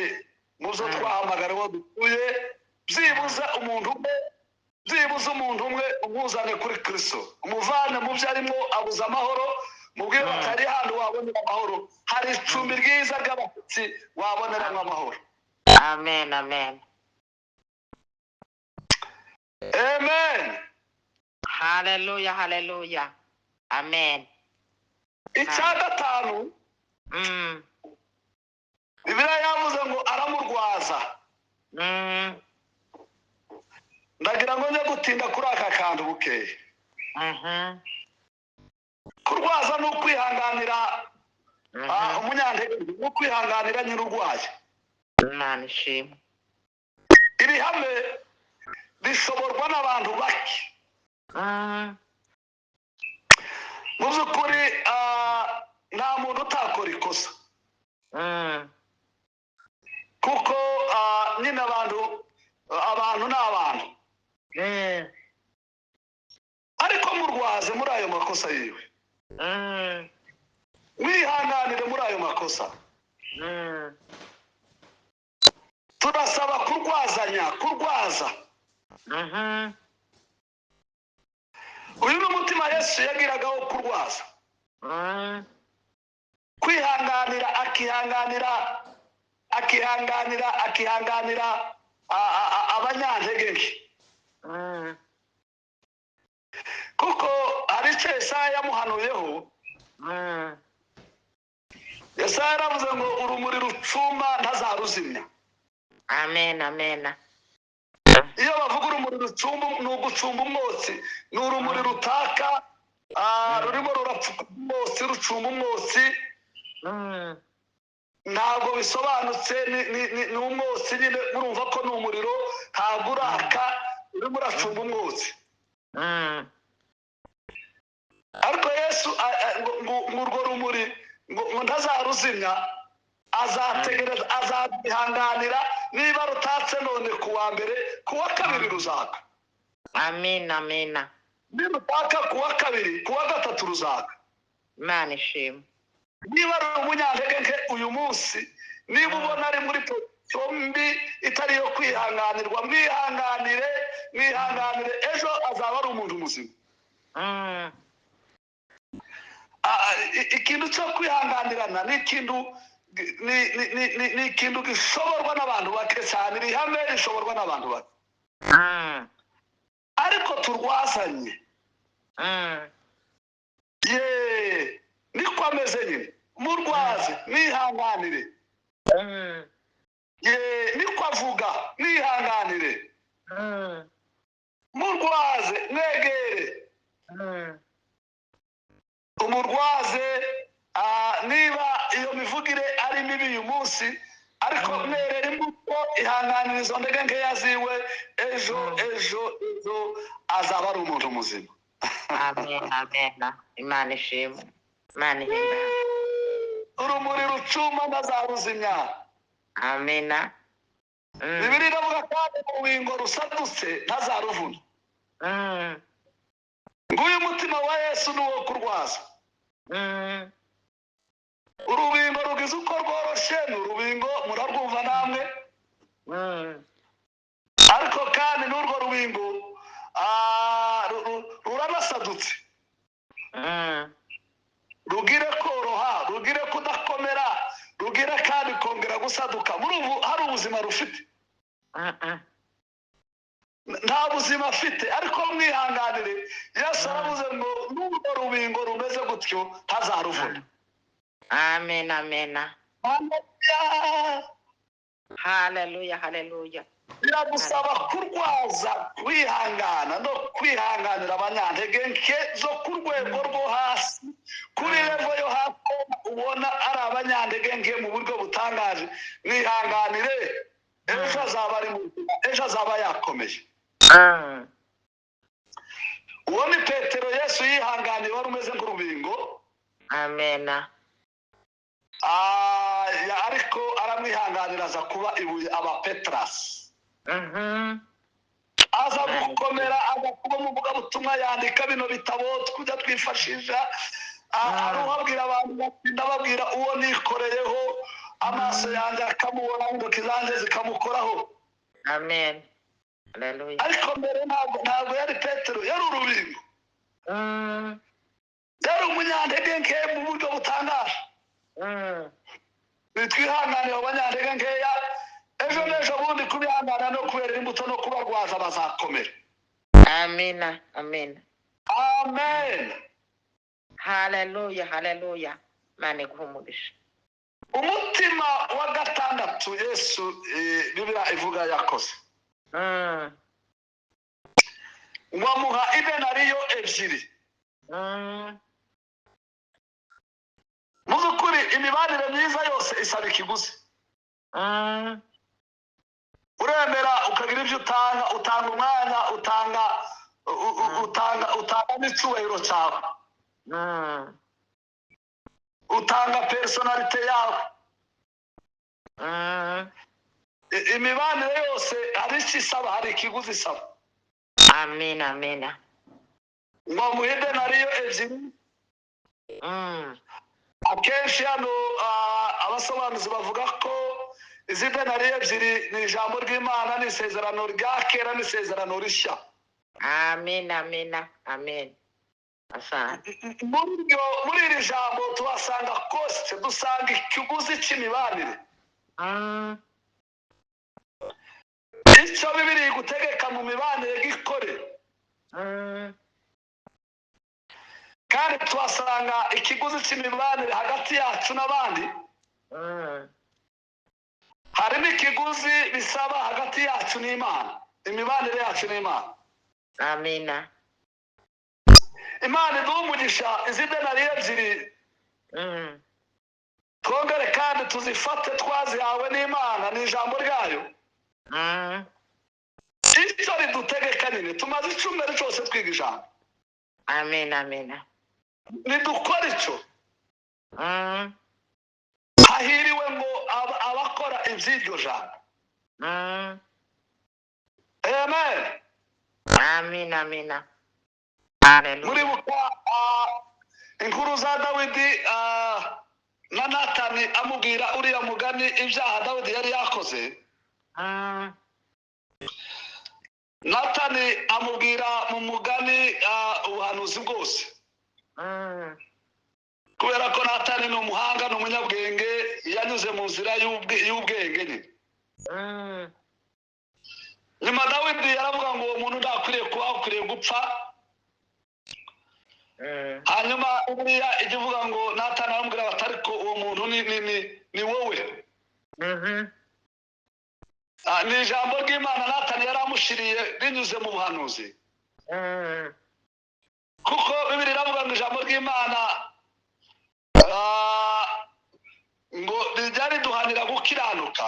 muzo twahamagara uwo dutuye, byibuze umuntu umwe, byibuze umuntu umwe umuzane kuri Kristo, umuvane mu byo arimo abuze amahoro, mubwire batari hano wabonera amahoro, hari icumbi ryiza ry'abashyitsi waboneramo amahoro. Amen, amen. Amen. Hallelujah, hallelujah. Amen. Icya gatanu, Bibiliya yavuze ngo aramurwaza. Ndagira ngo njye gutinda kuri aka kantu bukeye. Kurwaza ni ukwihanganira umunyantege, ni ukwihanganira nyir'urwaye. Imana ishimwe. Iri hame rishoborwa n'abantu bake. Mu by'ukuri nta muntu utakora ikosa. Kuko nyine abantu ni abantu. Ariko murwaze muri ayo makosa yiwe. Mwihanganire muri ayo makosa. Turasaba kurwazanya, kurwaza. Uyu ni umutima Yesu yagiragaho kurwaza. Kwihanganira, akihanganira, akihanganira, akihanganira abanyantege nke. Kuko hari icyo Yesaya yamuhanuyeho. Yesaya yaravuze ngo urumuri rucumba ntazaruzimya. Amen, amen. Iyo bavuga urumuri rucumba ni ugucumba umwotsi, ni urumuri rutaka, rurimo rurapfuka umwotsi, rucumba umwotsi. Ntabwo bisobanutse, ni umwotsi nyine, murumva ko ni umuriro, ntabwo uraka, urimo uracumba umwotsi. Ariko Yesu ngo urwo rumuri ngo ntazaruzimya, azategereza, azabihanganira. Niba rutatse none ku wa mbere, ku wa kabiri ruzaka. Amen, amen. Niba rutaka ku wa kabiri, ku wa gatatu ruzaka. Imana ishimwe. Niba ari umunyantege nke uyu munsi, niba ubona ari muri pozisiyo mbi itari iyo kwihanganirwa, mwihanganire, mwihanganire, ejo azaba ari umuntu muzima. Ikintu cyo kwihanganirana ni ikintu ni ikintu gishoborwa n'abantu bake cyane, iri hame rishoborwa n'abantu bake. Ariko turwazanye. Ye, niko ameze nyine, murwaze, mwihanganire. Ye, niko avuga, mwihanganire. Murwaze, mwegere. Umurwaze, niba iyo mivugire ari mibi uyu munsi, ariko mwerera imbuto, ihanganira izo ndege nkeya ziwe, ejo ejo ejo azaba ari umuntu muzima. Amen, amen. Imana ishimwe, Imana ihimbaze. Urumuri rucuma ntazaruzimya. Amen. Bibiliya iravuga kandi urubingo rusadutse ntazaruvuna. Nguyu mutima wa Yesu ni uwo kurwaza. Urubingo rugize uko rworoshye, ni urubingo murarwumva namwe. Ariko kandi n'urwo rubingo ruranasadutse. Rugire koroha, rugire kudakomera, rugire kandi kongera gusaduka. Muri ubu hari ubuzima rufite. Nta buzima afite, ariko mwihanganire. Yesu aravuze ngo n'urwo rubingo rumeze gutyo ntazaruvuna. Amen, amen. Hallelujah, hallelujah. Biragusaba kurwaza, kwihangana no kwihanganira abanyantege nke zo ku rwego rwo hasi, kuri level yo hasi ubona ari abanyantege nke mu buryo butangaje. Mwihanganire, ejo azaba ari muzima, ejo azaba yakomeye. Uwo ni Petero Yesu yihanganiye, wari umeze nk'urubingo. Amen. Ariko aramwihanganira aza kuba ibuye, aba Petrasi. Aza gukomera, aza kuba umuvugabutumwa, yandika bino bitabo tujya twifashisha. Aruhabwira abantu bati: "Ndababwira uwo nikoreyeho, amaso yanjye akamubona, intoki zanjye zikamukoraho." Amen. Haleluya. Ariko mbere ntabwo yari Petero, yari urubingo. Yari umunyantege nke mu buryo butangaje. Twihanganire abo banyantege nkeya, ejo n'ejo bundi kubihangana no kubera imbuto no kubarwaza bazakomera. Amina. Amina. Amen. Haleluya. Haleluya. Imana iguhe umugisha. Umutima wa gatandatu Yesu, Bibiliya ivuga yakoze, wamuha idenariyo 2. Mu by'ukuri imibanire myiza yose isaba ikiguzi. Uremera ukagira ibyo utanga, utanga umwanya, utanga utanga n'icyubahiro cyawe, utanga personnalité yawe. Imibanire yose hari icyo isaba, hari ikiguzi isaba. Amina. Amina. Ngo amuhe idenariyo 2. Akenshi hano abasobanuzi bavuga ko izi denariyo 2 ni ijambo ry'Imana, ni isezerano rya kera n'isezerano rishya. Amina. Amina. Amen. Asante. Muri iri jambo tuhasanga cost, dusanga ikiguzi cy'imibanire. Icyo Bibiri igutegeka mu mibanire gikore. Kandi tuhasanga ikiguzi cy'imibanire hagati yacu n'abandi. Harimo ikiguzi bisaba hagati yacu n'Imana, imibanire yacu n'Imana. Amina. Imana iduha umugisha. Izi denariyo 2, twongere kandi tuzifate, twazihawe n'Imana, ni ijambo ryayo. Icyo ridutegeka nyine, tumaze icyumweru cyose twiga ijambo. Amen. Amina. Nidukora icyo, hahiriwe ngo abakora iby'iryo jambo. Amen. Amina. Amina. Haleluya. Muribuka inkuru za Dawidi na Natani amubwira uriya mugani, ibyaha Dawidi yari yakoze. Natani amubwira mu mugani ubuhanuzi bwose. Kubera ko Natani ni umuhanga, ni umunyabwenge, yanyuze mu nzira y'ubwenge nyine. Nyuma Dawidi yaravuga ngo uwo muntu ntakwiriye kubaho, akwiriye gupfa. Hanyuma buriya ijya ivuga ngo Natani aramubwira bati: "Ariko uwo muntu ni wowe." Ni ijambo ry'Imana Natani yari amushiriye rinyuze mu buhanuzi. Kuko Bibiri iravuga ngo ijambo ry'Imana ngo rijya riduhanira gukiranuka,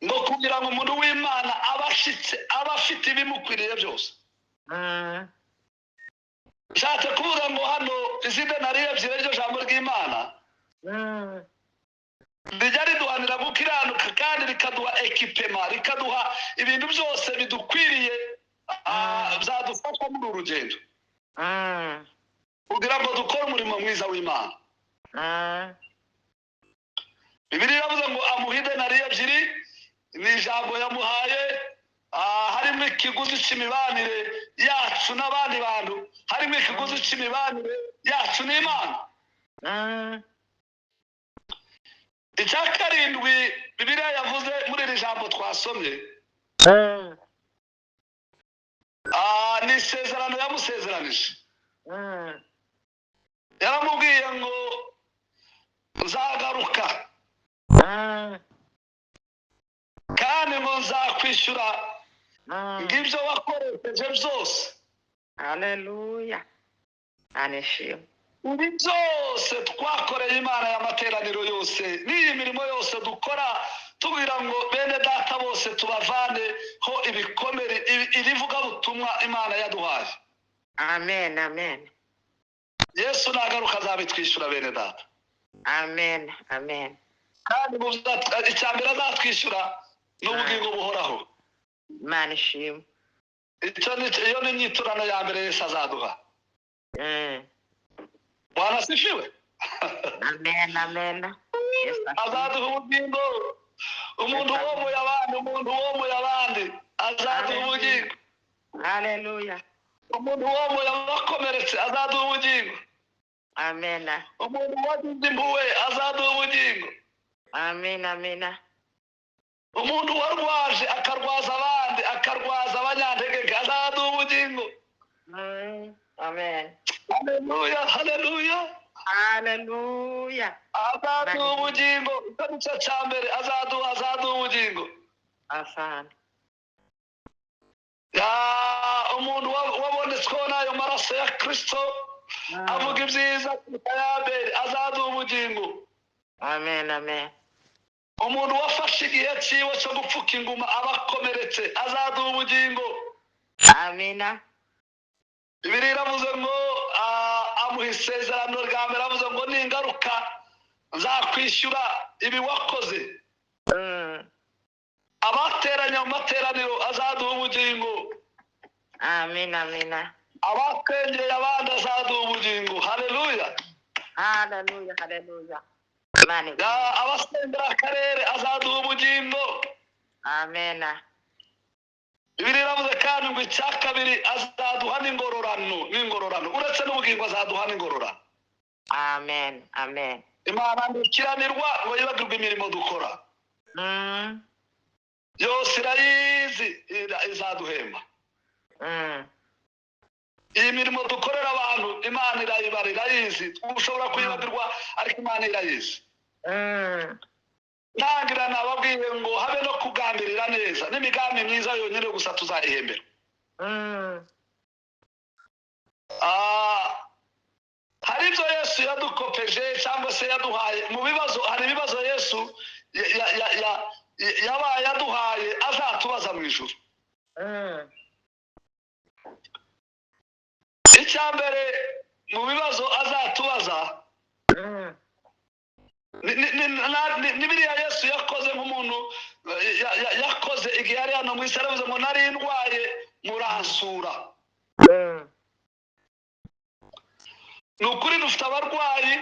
ngo kugira ngo umuntu w'Imana abe ashitse, abe afite ibimukwiriye byose. Nshatse kuvuga ngo hano izi denariyo 2, iryo jambo ry'Imana rijya riduhanira gukiranuka kandi rikaduha équipement, rikaduha ibintu byose bidukwiriye, byadufasha muri uru rugendo kugira ngo dukore umurimo mwiza w'Imana. Bibiliya iravuze ngo amuha idenariyo 2, ni ijambo yamuhaye. Harimo ikiguzi cy'imibanire yacu n'abandi bantu, harimo ikiguzi cy'imibanire yacu n'Imana. Icya karindwi Bibiliya yavuze muri iri jambo twasomye, ni isezerano yamusezeranije. Yaramubwiye ngo: "Nzagaruka, kandi ngo nzakwishyura ngibyo wakoresheje byose." Haleluya. Anishimwe. Ibi byose twakoreye Imana y'amateraniro yose n'iyi mirimo yose dukora tubwira ngo bene data bose tubavaneho ibikomere, iri vugabutumwa Imana yaduhaye. Amen. Amen. Yesu nagaruka azabitwishyura, bene data. Amen. Amen. Kandi icya mbere azatwishyura ni ubugingo buhoraho. Imana ishimwe. Icyo ni iyo ni inyiturano ya mbere Yesu azaduha. Bwana asifiwe. Amen, amen. Yesu ashimwe. Azaduha ubugingo. Umuntu womoye abandi, umuntu womoye abandi azaduha ubugingo. Haleluya. Umuntu womoye abakomeretse azaduha ubugingo. Amen. Umuntu wagize impuhwe azaduha ubugingo. Amen, amen. Umuntu warwaje akarwaza abandi, akarwaza abanyantegeke azaduha ubugingo. Amen. Haleluya, haleluya. Haleluya. Azaduha ubugingo. Icyo ni cyo cya mbere azaduha, azaduha ubugingo. Asante. Ya, umuntu wabonetsweho n'ayo maraso ya Kristo avuga ibyiza kuruta Yabeli azaduha ubugingo. Amen, amen. Umuntu wafashe igihe cyiwe cyo gupfuka inguma abakomeretse azaduha ubugingo. Amina. Bibiliya iravuze ngo amuha isezerano rya mbere, avuze ngo ningaruka nzakwishyura ibi wakoze. Abateranye mu materaniro azaduha ubugingo. Amina, amina. Abatengeye abandi azaduha ubugingo. Haleluya. Haleluya, haleluya. Imana Ya, abasengera akarere azaduha ubugingo. Amina. Bibiliya iravuze kandi ngo icya kabiri azaduha n'ingororano, n'ingororano. Uretse n'ubugingo azaduha n'ingororano. Amen, amen. Imana ntikiranirwa ngo yibagirwe imirimo dukora. Yose irayizi, izaduhemba. Iyi mirimo dukorera abantu Imana irayibara, irayizi. Ushobora kuyibagirwa ariko Imana irayizi. Ntangira nababwiye ngo habe no kugambirira neza n'imigambi myiza yonyine gusa tuzayihembera. Hari ibyo Yesu yadukopeje cyangwa se yaduhaye mu bibazo. Hari ibibazo Yesu yabaye yaduhaye azatubaza mu ijuru. Icya mbere mu bibazo azatubaza ni biriya Yesu yakoze nk'umuntu yakoze igihe yari hano mu isi, yaravuze ngo nari ndwaye muransura. Ni ukuri dufite abarwayi,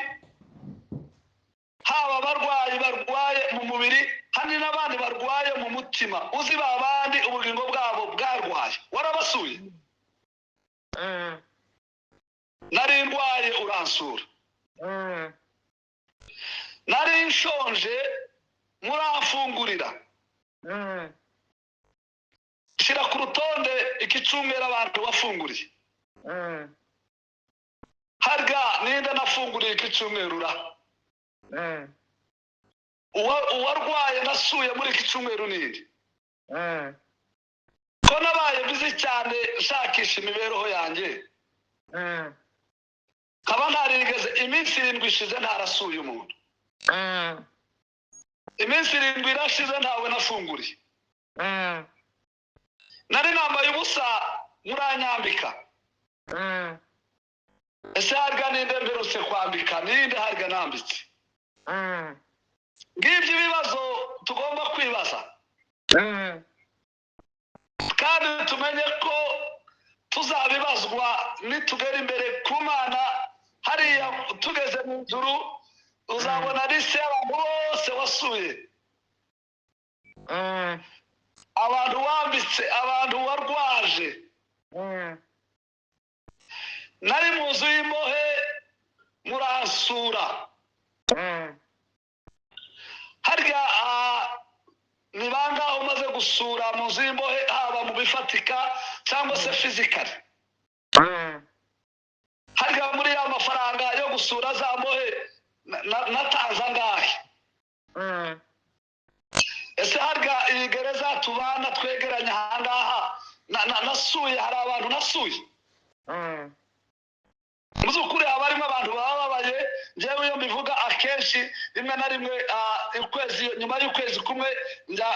haba abarwayi barwaye mu mubiri, hari n'abandi barwaye mu mutima. Uzi ba bandi ubugingo bwabo bwarwaye, warabasuye? Nari ndwaye uransura. Nari nshonje muramfungurira. Shyira ku rutonde iki cyumweru abantu wafunguriye. Harya ninde nafunguriye iki cyumweru ra? Uwarwaye nasuye muri iki cyumweru ninde? Ko nabaye bizi cyane nshakisha imibereho yanjye, nkaba ntarigeze iminsi 7 ishize ntarasuye umuntu. Iminsi 7 irashize ntawe nafunguriye. Nari nambaye ubusa muranyambika. Ese harya ninde mperutse kwambika? Ninde harya nambitse? Ngibyo ibibazo tugomba kwibaza. Kandi tumenye ko tuzabibazwa nitugera imbere ku Mana. Hariya tugeze mu ijuru uzabona liste y'abantu bose wasuye, abantu wambitse, abantu warwaje. Nari mu nzu y'imbohe muransura. Harya ni bangahe umaze gusura mu nzu y'imbohe, haba mu bifatika cyangwa se physically? Harya muri ya mafaranga yo gusura za mbohe natanze angahe? Ese harya iyi gereza tubana twegeranye ahangaha nasuye, hari abantu nasuye? Mu by'ukuri haba harimo abantu baba babaye. Njyewe iyo mbivuga akenshi rimwe na rimwe, ukwezi nyuma y'ukwezi kumwe njya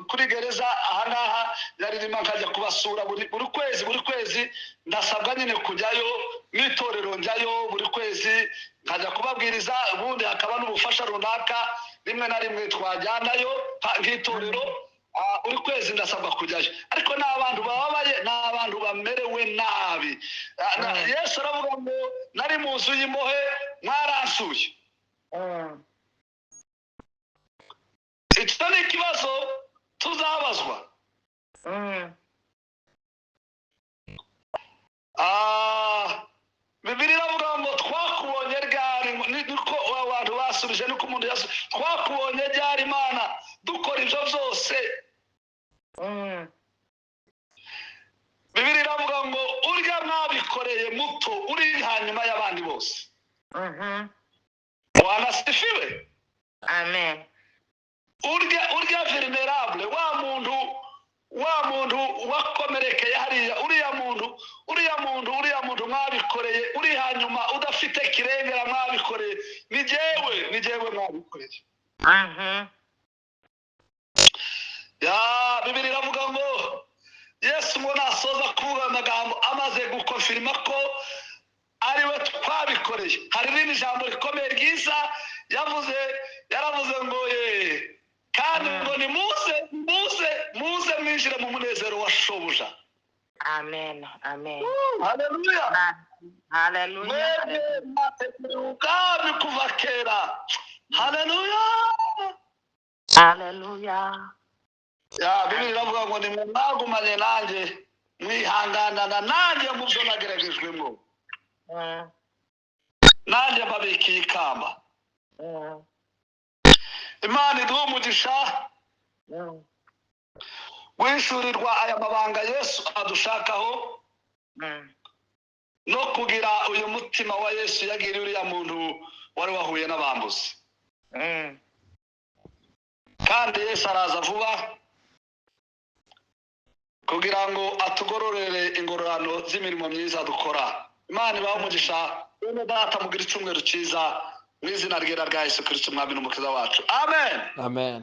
kuri gereza ahangaha Nyaririma, nkajya kubasura buri kwezi. Buri kwezi ndasabwa nyine kujyayo n'itorero, njyayo buri kwezi nkajya kubabwiriza, ubundi hakaba n'ubufasha runaka rimwe na rimwe twajyanayo nk'itorero. Buri kwezi ndasabwa kujyayo, ariko ni abantu bababaye, ni abantu bamerewe nabi. Yesu aravuga ngo nari mu nzu y'imbohe mwaransuye. Icyo ni ikibazo tuzabazwa. Bibiliya iravuga ngo twakubonye ryari, niko abantu basubije, niko umuntu yasubije, twakubonye ryari Imana dukora ibyo byose. Bibiliya iravuga ngo urya mwabikoreye muto uri hanyuma y'abandi bose. Wanasifiwe. Amen. Urya vulnerable, wa muntu wakomerekeye hariya, uriya muntu mwabikoreye, uri hanyuma udafite kirengera mwabikoreye, ni jyewe mwabikoreye. Ya Bibiliya iravuga ngo Yesu ngo nasoza kuvuga amagambo amaze gukonfirima ko ariwe twabikoreye. Hari n'irindi jambo rikomeye ryiza yavuze, yaravuze ngo kandi ngo ni muze muze muze mwinjire mu munezero wa shobuja. Amen. Amen. Haleluya. Haleluya. Mwebwe mwateguriwe ubwami kuva kera. Haleluya. Haleluya. Ya Bibiliya iravuga ngo ni mwagumanye nanjye mwihanganana nanjye mu byo nageragejwemo. Nanjye mbabikiye ikamba. Imana iduhe umugisha guhishurirwa aya mabanga Yesu adushakaho, no kugira uyu mutima wa Yesu yagiriye uriya muntu wari wahuye n'abambuzi. Kandi Yesu araza vuba kugira ngo atugororere ingororano z'imirimo myiza dukora. Imana ibahe umugisha. Bene data, mugira icyumweru cyiza mu izina ryera rya Yesu Kristo Umwami n'Umukiza wacu. Amen. Amen.